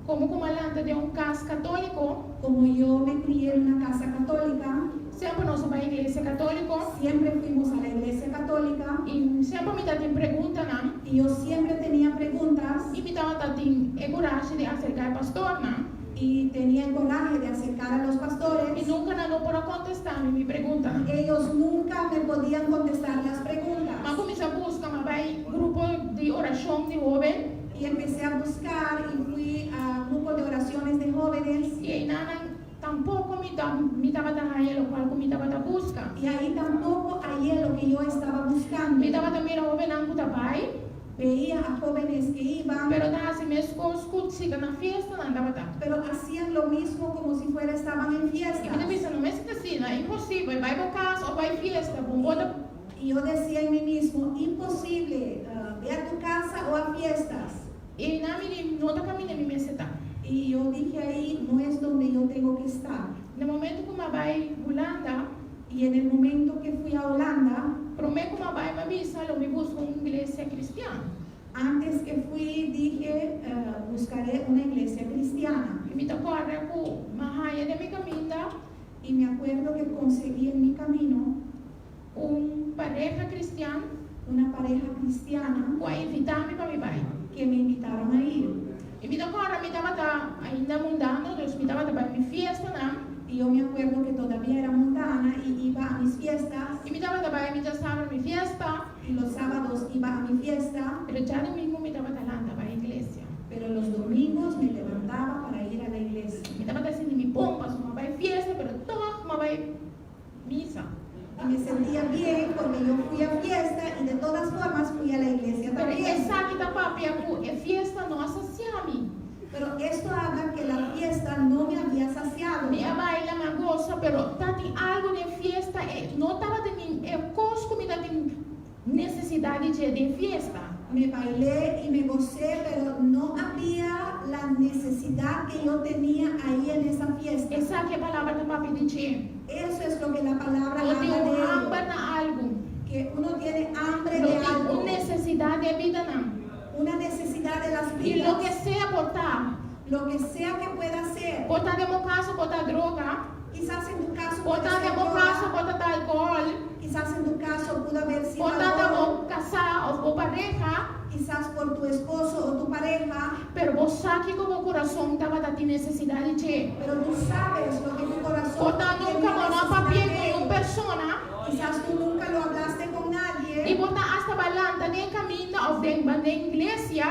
komo ku mi a lanta den un kas katóliko, como yo me crié en una casa católica, semper nos a bai iglesia katóliko siempre fuimos a la iglesia católica i semper mi tabatin preguntanan y yo siempre tenía preguntas i mi tabatin e kurashi di aserká e pastornan. Y tenía el coraje de acercar a los I pastores. nunka nan no por a kontestá mi mi preguntanan. Ellos nunca me podían contestar las preguntas. M'a kuminsá buska, m'a bai grupo di orashon di hóben Y empecé a buscar y fui a grupo de oraciones de jóvenes. I einan tampoko mi ta mi tabata haña lokual ku mi tabata buska. Y ahí tampoco hallé lo que yo estaba buscando. Mi tabata mira hóbennan ku ta bai, Veía a jóvenes que iban, pero ta hasi meskos ku si ta na fiesta nan tabata. Pero hacían lo mismo como si fuera estaban en I mi ta fiestas. bisa, no mester ta asina, imposibel, bai bo kas òf bai fiesta, bo no ta Y yo decía en mí mismo: "Imposible, ah, ve a tu casa o a fiestas". Einan mi di, no ta kaminda mi mester ta. Y yo dije: "Ahí no es donde yo tengo que estar". Na momento ku m'a bai Hulanda, Y en el momento que fui a Holanda, promé ku m'a bai m'a bisa, lo mi buska un iglesia kristian. Antes que fui dije: "Eh, buscaré una iglesia cristiana". I mi ta kòrda ku m'a haña den mi kaminda Y me acuerdo que conseguí en mi camino un pareha kristian una pareja cristiana ku a invitá mi pa mi bai. Que me invitaron a ir. I mi ta kòrda mi tabata ainda mundano, dus mi tabata bai mi fiestanan. Y yo me acuerdo que todavía era mundana y iba a mis fiestas. I mi tabata bai mi djasabra mi fiesta, Y los sábados iba a mi fiesta. Pero djadumingu mi tabata lanta bai iglesia. Pero los domingos me levantaba para ir a la iglesia. Mi tabata sinti mi bon, pasobra m'a bai fiesta, pero tòg m'a bai misa. Y me sentía bien porque yo fui a fiesta y de todas formas fui a la iglesia Pero también. esaki ta papia ku e fiesta no a sasia mi. Pero esto habla que la fiesta no me había saciado. Mi a baila, mi a gosa, pero tabatin algu den fiesta, e no tabatin. nesesidat di dje den fiesta. Me bailé y me gocé, pero no había la necesidad que yo tenía ahí en esa fiesta. Esaki e palabra ta papia di dje. Eso es lo que la palabra Bo habla tin un de ello. hamber na algu. Que uno tiene hambre Bo de tin algo. un nesesidat den bidanan. Una necesidad de las I loke vidas. sea por ta. Lo que sea que pueda ser. Por ta den bo kaso, por ta droga. Quizás en tu caso Por puede ta ser den bo droga. kaso, por ta alkohòl. Quizás en tu caso pudo haber sido Por ta alcohol. bo kasá òf bo pareha. Quizás por tu esposo o tu pareja. Pero bo sa kiko bo kurason tabata tin nesesidat di dje. Pero tú sabes lo que tu corazón Por ta tenía nunka bo no a papia necesidad de ku un ello. persona. Quizás tú nunca lo hablaste con nadie. I bo ta asta bo a lanta den kaminda òf den den iglesia.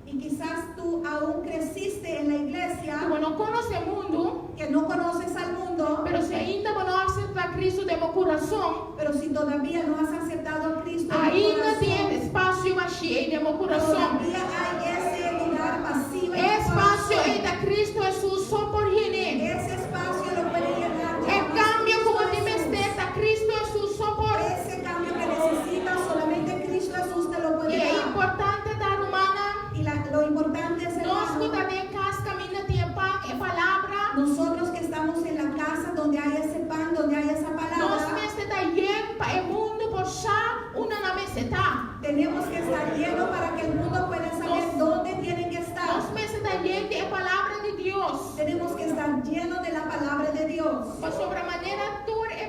Y quizás tú aún creciste en la iglesia. Ku bo no konosé mundu. Que no conoces al mundo. Pero si ainda bo no a aseptá Kristu den bo kurason. Pero si todavía no has aceptado a Cristo en tu Ainda corazón, tin espasio bashí den bo kurason. Todavía hay ese lugar vacío en tu Espasio corazón. ei ta Kristu Hesus so por yen'é. Ese espacio lo puede llenar E nada más kambio Cristo ku bo tin Jesús. mester ta Kristu Hesus so por. Ese cambio que necesitas solamente Cristo Jesús te lo puede I e dar. importante ta, rumannan. Y lo importante es, Nos hermano, ku ta den kas kaminda tin e pan, e palabra. nosotros que estamos en la casa donde hay ese pan, donde hay esa Nos palabra, mester ta yen pa e mundu por sa unda nan mester ta. tenemos que estar llenos para que el mundo pueda saber dónde tienen que estar. Nos mester ta yen di e palabra di Dios. Tenemos que estar llenos de la palabra de Dios. Pasobra manera tur e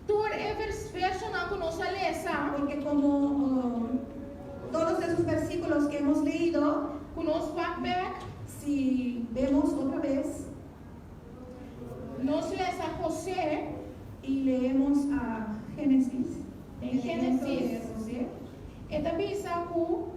tur e vers versonan ku nos a lesa, Porque como todos esos versículos que hemos leído, ku nos wak bèk, si vemos otra vez nos lesa José y leemos a Génesis, en el ejemplo de Génesis, José, e ta bisa ku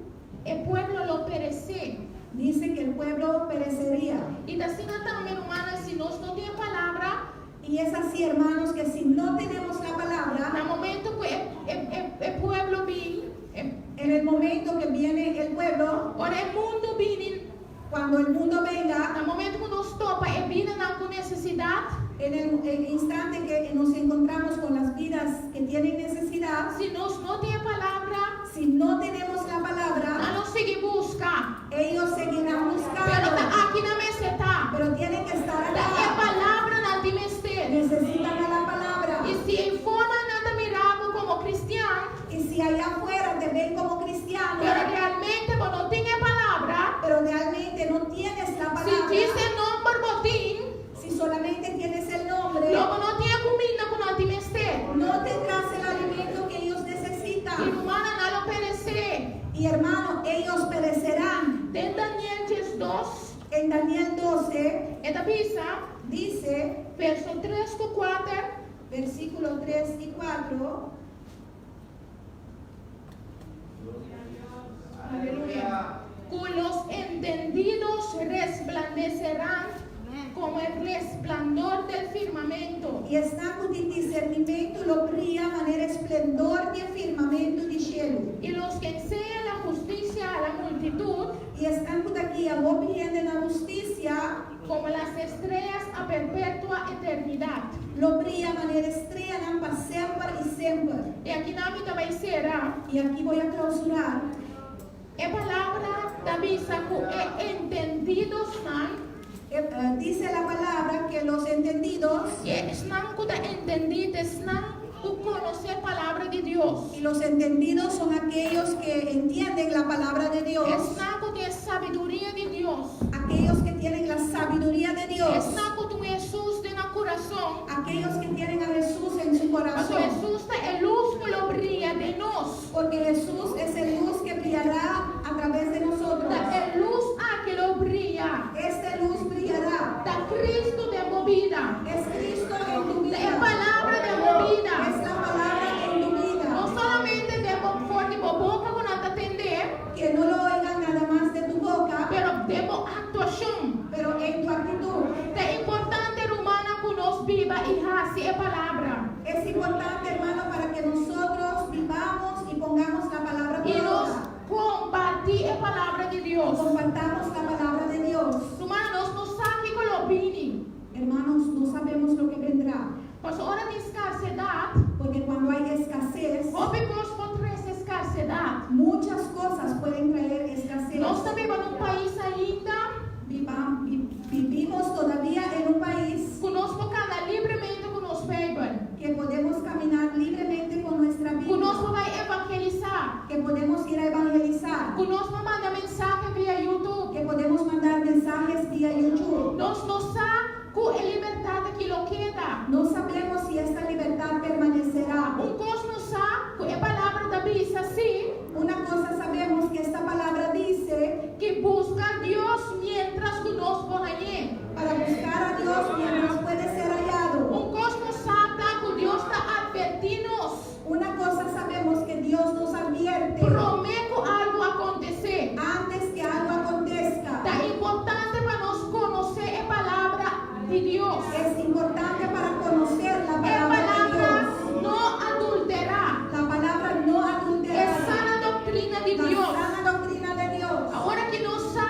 e pueblo lo peresé. dice que el pueblo perecería. I ta asina tambe, rumannan, si nos no tin palabra, Y es así, hermanos, que si no tenemos la palabra, na momento ku e, e, e, e pueblo bin, e, en el momento que viene el pueblo, ora e mundu bini, cuando el mundo venga, na momento ku nos topa e bidanan ku nesesidat, en el instante que nos encontramos con las vidas que tienen necesidad, si nos no tin palabra, si no tenemos la palabra, nan lo sigui buska. ellos seguirán Pero buscando, ta aki nan mester ta. pero tienen que estar Ta e acá. palabra nan tin mester. Necesitan a la palabra. I si eifó nan ta mira bo komo kristian, Y si allá afuera te ven como cristiano, pero realmente bo no tin e palabra, pero realmente no tienes la si djis palabra, e nòmber bo tin, si solamente tienes el nombre, lo bo no tin e kuminda ku nan tin mester. no tendrás el alimento que ellos necesitan. I rumannan, nan lo peresé. Y hermano, ellos perecerán. Den Daniel 2, En Daniel 12 e ta bisa, dice, verso 3 ku 4, versículo 3 y 4, Aleluya. Ku los entendidos resplandecerán komo el resplandor del firmamento. I esnan ku tin disernimentu lo bria manera esplendor di firmamentu di shelu. Y los que enseñan la justicia a la multitud, I esnan ku ta guia hopi hende na hustisia, como las estrellas a perpetua eternidad. lo bria manera streanan pa semper i semper. I aki nan mi ta bai sera. Y aquí voy a clausurar. E palabra ta bisa ku e entendidonan, Dice la palabra que los entendidos i esnan ku ta entendí, esnan ku konosé palabra di Dios. y los entendidos son aquellos que entienden la palabra de Dios, Esnan ku tin sabiduria di Dios. aquellos que tienen la sabiduría de Dios, Esnan ku tin Hesus den nan kurason. aquellos que tienen a Jesús en su Paso corazón, Hesus ta e lus ku lo bria den nos. porque Jesús es el luz que brillará a través de nosotros. Ta e lus aki lo bria. Esta luz brillará. Ta Kristu den bo bida. Es Cristo en tu Ta e vida. palabra den bo bida. Es la palabra en tu vida. No solamente den bo for di bo boka ku nan ta tende, Que no lo oigan nada más de tu boca, pero den bo aktuashon. pero en tu actitud. Ta importante, rumannan, ku nos biba i hasi e palabra. Es importante, hermano, para que nosotros vivamos y pongamos la palabra I por nos obra. kompartí e palabra di Dios. Compartamos la palabra de Dios. Rumannan, nos no sa kiko lo bini. Hermanos, no sabemos lo que vendrá. Paso ora tin skarsedat, Porque cuando hay escasez, hopi kos por trese skarsedat. skarsedat. Muchas cosas pueden traer escasez. Nos ta biba den un pais ainda Vivimos todavía en un país ku nos por kana libremente ku nos Beibel, que podemos caminar libremente con nuestra ku nos Biblia, por bai evangelisá, que podemos ir a evangelizar, ku nos por manda mensahe via YouTube. Que podemos mandar mensajes vía YouTube. Nos no sa ku e libertat aki lo keda. No sabemos si esta libertad permanecerá. Un kos nos sa ku e palabra ta bisa si Una cosa sabemos, que esta palabra dice ku buska Dios mientras ku nos por hañ'é. Para buscar a Dios mientras puede ser hallado. Un kos nos sa ta ku Dios ta atvertí nos. Una cosa sabemos, que Dios nos advierte Promé ku algu akontesé. Antes que algo acontezca. Ta importante pa nos konosé e palabra di Dios. Es importante para conocer la E palabra de palabra Dios. no adulterá. La palabra no E adulterada. sana doktrina di La Dios. Sana doctrina de Dios. Awor ku nos sa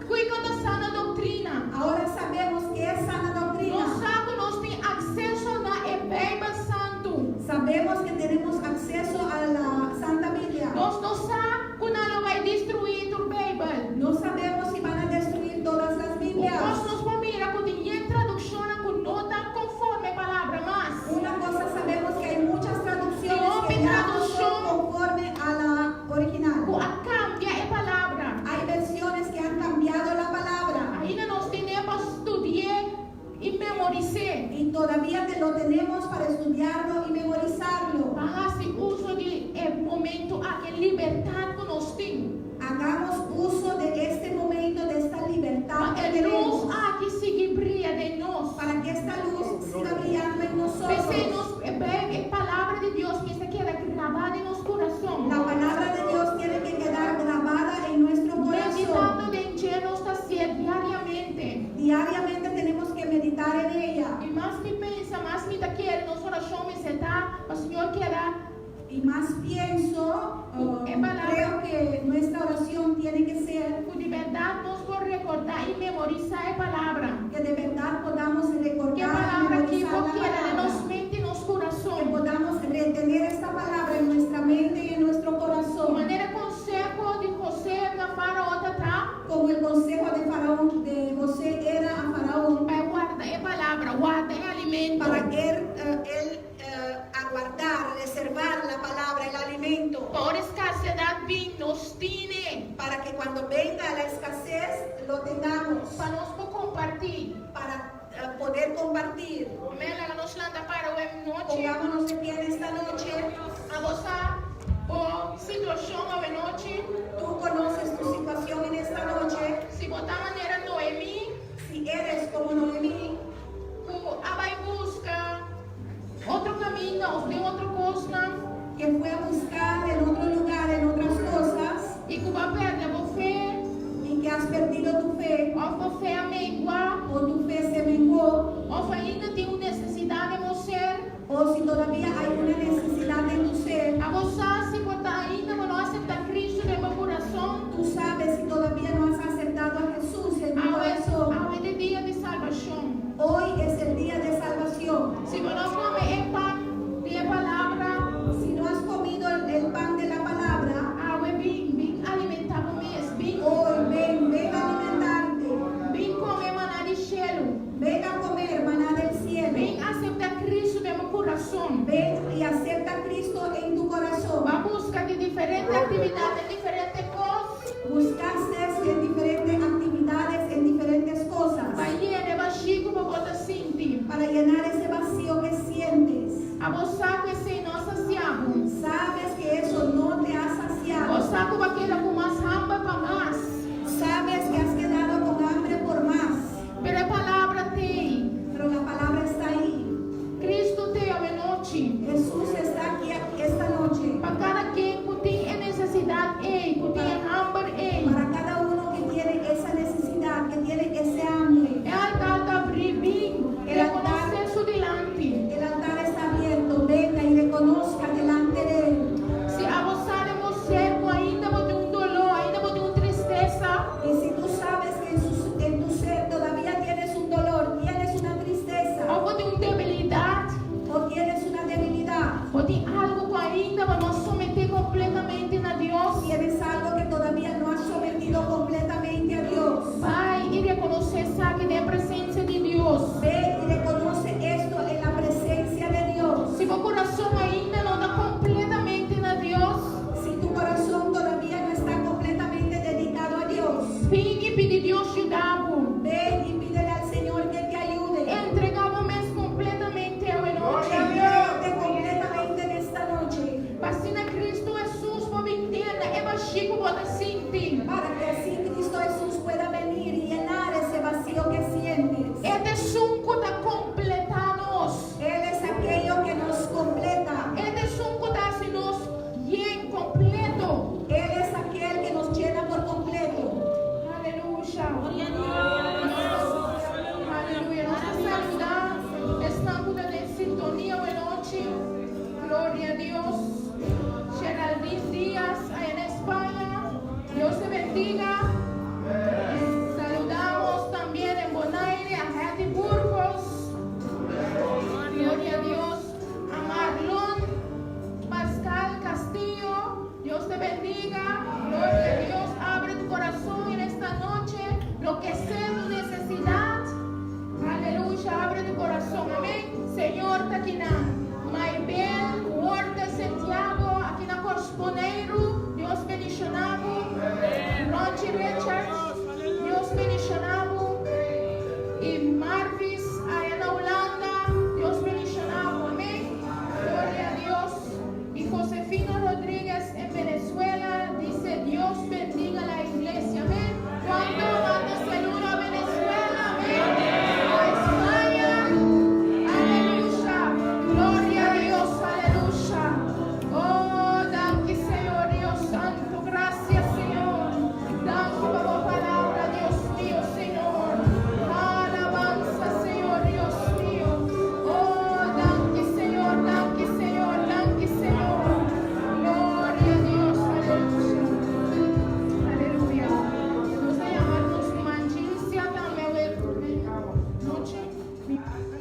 kiko ta sana doktrina. Ahora sabemos que es sana doctrina. Nos sa ku nos tin akseso na e Beibel Santu. Sabemos que tenemos acceso a la Santa Biblia. Nos no sa ku nan lo bai destruí tur Beibel. No sabemos si van a destruir todas las Biblias. Nos nos por mira ku tin yen tradukshon ku no ta konforme palabra mas. Una cosa sabemos, que hay muchas traducciones que Y ya no son traducción. Conforme a la original. Ku a kambia e palabra. Hay versiones que han cambiado la palabra. Ainda nos tin pa studia i memoris'é. Y todavía te lo tenemos para estudiarlo y memorizarlo. Ban hasi uso di e momento aki, libertat ku nos tin. Hagamos uso de este momento, de esta libertad Pa que e lus tenemos. Aki sigui bria den nos. Para que esta luz siga brillando en P'esei nosotros. nos e palabra di Dios mester keda grabá den nos kurason. La palabra de Dios tiene que quedar grabada en nuestro corazón. Meditando den dje nos ta hasié diariamente. Diariamente tenemos que meditar en ella. I mas mi pensa, mas mi ta kere nos orashon mester ta, pa Señor keda Y más pienso, E palabra. Creo que nuestra oración tiene que ser ku di bèrdat nos por rekordá i memorisá e palabra. Que de verdad podamos Ku e recordar y palabra aki memorizar por la keda den palabra. nos mente i nos Que kurason. Podamos retener esta palabra en nuestra mente y en nuestro corazón. Manera konseho di José na Farao ta, Como el consejo de Faraón, de José era a Faraón, pa warda e palabra, warda e alimento. Para él aguardar, reservar la palabra, el alimento, Pa ora eskarsedat bin, nos tin. Para que cuando venga la escasez lo tengamos, Pa nos por kompartí. Para poder compartir. Amèn, laga nos lanta para awe nochi. Pongámonos de pie en esta noche. Abo sa bo situashon awe nochi. Tú conoces tu situación en esta noche. Si bo ta manera Noemí, Si eres como Noemí, ku a bai buska otro kaminda, òf den otro kosnan, que fue a buscar en otro lugar, en otras cosas, i ku b'a pèrdè bo fe, y que has perdido tu fe, òf bo fe a mengua, o tu fe se menguó, òf ainda tin un nesesidat den bo ser, o si todavía hay una necesidad en tu ser, abo sa si bo ta ainda no a aseptá Kristu den bo kurason, tú sabes si todavía no has aceptado a Jesús en tu awe, corazón. Awe ta dia di salbashon. Hoy es el día de salvación. Si bo no a kome e pan di palabra, Si no has comido el pan de la palabra, awe bin, bin alimentá bo mes, bin, hoy ven, ven a alimentarte. Bin kome maná di shelu, Ven a comer maná del cielo. Bin aseptá Kristu den bo kurason. Ven y acepta a Cristo en tu corazón. B'a buska den diferente aktividat, den diferente kos, Buscaste en diferentes actividades, en diferentes cosas, pa yena e bashí ku bo ta sinti. Para llenar ese vacío que sientes. Abo sa ku esei no a sasia bo. Sabes que eso no te ha saciado. Bo sa ku b'a keda ku mas hamber pa mas. Sabes que has quedado con hambre por más. Pero e palabra t'ei. Pero la palabra está ahí. Kristu t'ei awe nochi. Jesús está aquí esta noche. Pa kada ken ku tin e nesesidat ei, ku tin e hamber ei. Para cada uno que tiene esa necesidad, que tiene ese hambre. E altar ta habrí, bin, rekonosé su dilanti. El altar está abierto. Venga y reconozca delante de él. Si abo sa den bo ser ku ainda bo tin un doló, ainda bo tin un tristesa, Y si tú sabes que en tu ser todavía tienes un dolor, tienes una tristeza òf bo tin un debilidat, o tienes una debilidad, bo rekonosé esaki den presensia di Dios. Ve y reconoce esto en la presencia de Dios. Si bo kurason ainda no ta kompletamente na Dios, Si tu corazón todavía no está completamente dedicado a Dios, bin i pidi Dios yuda bo. ven y pídele al Señor que te ayude. Entregá bo mes kompletamente awe nochi. Entrégate completamente en esta noche Pa asina Kristu Hesus por bin yena e bashí ku bo ta sinti. Para que así Cristo Jesús pueda venir y llenar ese vacío que sientes. E ta esun ku ta kompletá nos. Él es aquello que nos completa. E ta esun ku ta hasi nos yen kompleto. Él es aquel que nos llena por completo. Aleluya. Gloria a Dios. Aleluya. Nos ta saludá esnan ku ta den sintonia awe nochi. Gloria a Dios. Geraldine Díaz, allá en España. Dios te bendiga. Saludamos también en Bonaire a Hattie Burgos. Gloria a Dios. A Marlon Pascal Castillo. Dios te bendiga. Gloria a Dios. Abre tu corazón en esta noche. Lo que sea tu necesidad. Aleluya. Abre tu corazón. Amén. Señor ta akinan. Maybel Huerta Santiago. Aki na Boneiru. Dios bendishoná bo. Ronchi Richards. Dios bendishoná bo. I Marvis, allá na Hulanda. Dios bendishoná bo. Amén. Gloria a Dios. Y Josefina Rodríguez en Venezuela dice: Dios bendiga la iglesia. Amén. ¿Cuánto manda saludo a Venezuela? Amén. A España. Aleluya. Gloria a Dios. Aleluya. Oh, danki Señor Dios Santo. Gracias, Señor. Danki pa bo palabra, Dios mío, Señor. Alabanza, Señor Dios mío. Oh, danki, Señor, danki, Señor, danki, Señor. Gloria a Dios, aleluya. Aleluya. Nos ta yama nos ruman Gilcia tambe anochi.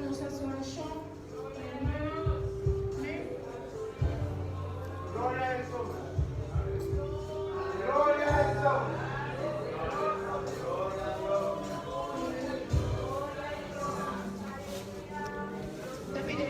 Nos orashon. Hermana. Amén. Gloria a Jesús. Gloria a Jesús. Te pide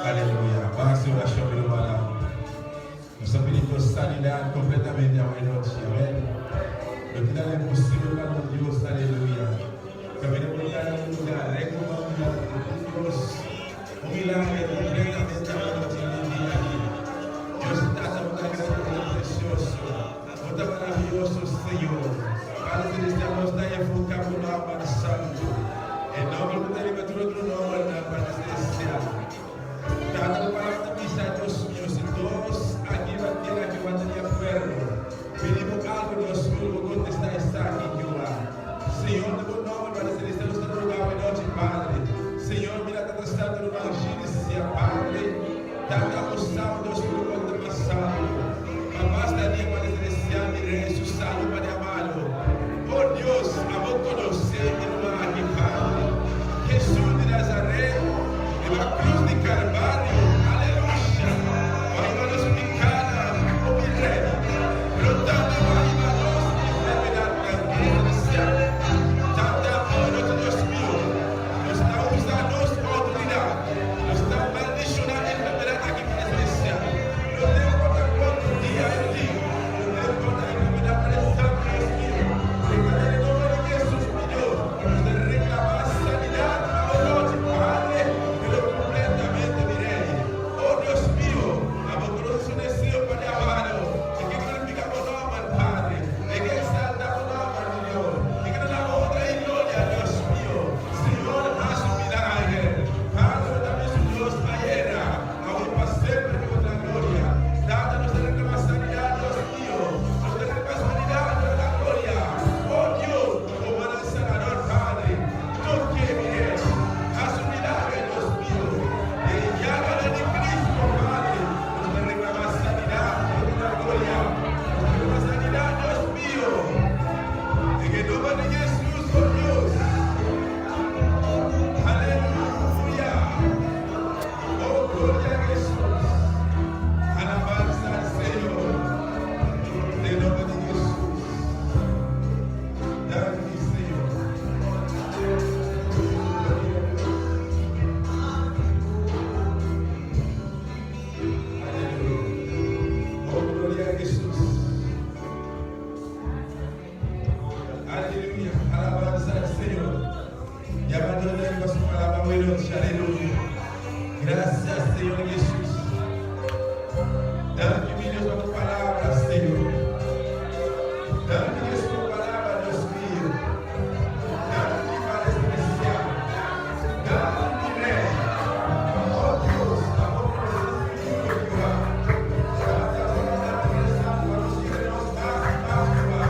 Aleluya. Ban hasi orashon, mi rumannan. Nos ta pidi Dios sanidat kompletamente awe nochi. Amèn. No tin nada imposibel pa nos Dios. Aleluya. Kaminda por ta na un lugá, rekomá un milagro di Dios. Un milagro kompletamente awe nochi den dia aki. Dios Tata, bo ta grandi, bo ta presioso. Bo ta maravioso, Señor. Padre Celestial, nos ta enfoká bo nòmber santu. E nòmber ku ta riba tur otro nòmbernan, Padre Celestial. Tata, bo palabra ta bisa, Dios mío, si dos aki riba tera ku ta di akuerdo, pidi bo algu, Dios mío, lo bo kontestá esaki, Jehová. Señor, den bo nòmber, Padre Celestial, nos ta roga awe nochi, Padre. Señor, mira Tata Santu, ruman Gilcia, Padre. Tata, bo sa, Dios mío, kiko ta pasando. Pa basta dia, Padre Celestial, mi Rei, su salú, Padre amado. Oh Dios, abo konosé. Gloria a Jesús. Aleluya. Alabanza al Señor. Y abandonemos su palabra hoy noche. Aleluya. Gracias, Señor Jesús. Danki, mi Dios, pa tu palabra, Señor. Danki, Dios, pa tu palabra, Dios mío. Danki, Padre Celestial. Danki, mi Rey. Oh Dios, amor por infinito, Jehová. Gracias por la Padre Santo, para nos más y más, Jehová.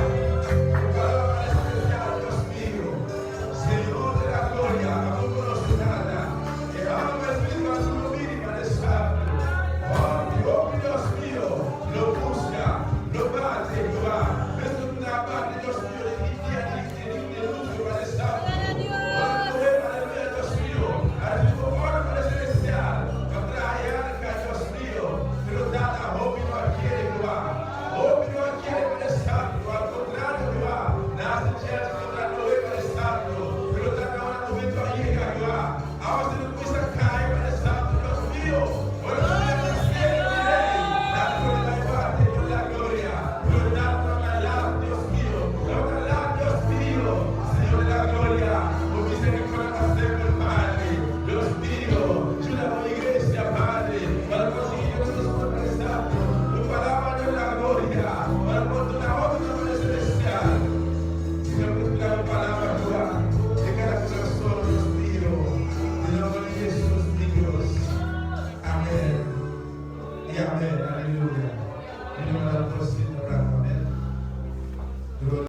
Tu palabra, Padre Celestial, Dios mío. Señor de la gloria, amor conoce nada. Que ama el Espíritu a su dominio, Padre Santo. Oh Dios, Dios mío, lo busca, lo bate, Jehová. Esto es una parte, Dios mío, de mi día, de mi de luz, Padre Santo. Aleluya, Dios mío. Al favor, Padre Celestial. Trae arca, Dios mío. Pero nada, hopi no quiere, Jehová. Hopi no quiere, Padre Santo. Al contrario, Jehová. Nace church contra Noé, Padre Santo. Pero tata ahora momento llega, Jehová. Ahora se nos comienza a caer, Padre Santo, Dios mío. Ahora se nos cielo, mi Rey. La gloria, Dios, la gloria. Pero nada, la Dios mío. La Dios mío. Señor de la gloria. Por misericordia hacemos, Padre. Dios mío. Ayuda a la iglesia, Padre. Para conseguir nuestros Padre Santo. Tu palabra de la gloria. Para continuar otra Padre Celestial. Señor, que tu palabra, Jehová, de cada corazón, Dios mío. En nombre de Jesús, mi Dios. Amén. Y amén. Aleluya. En nombre de Dios, Amén. Gloria.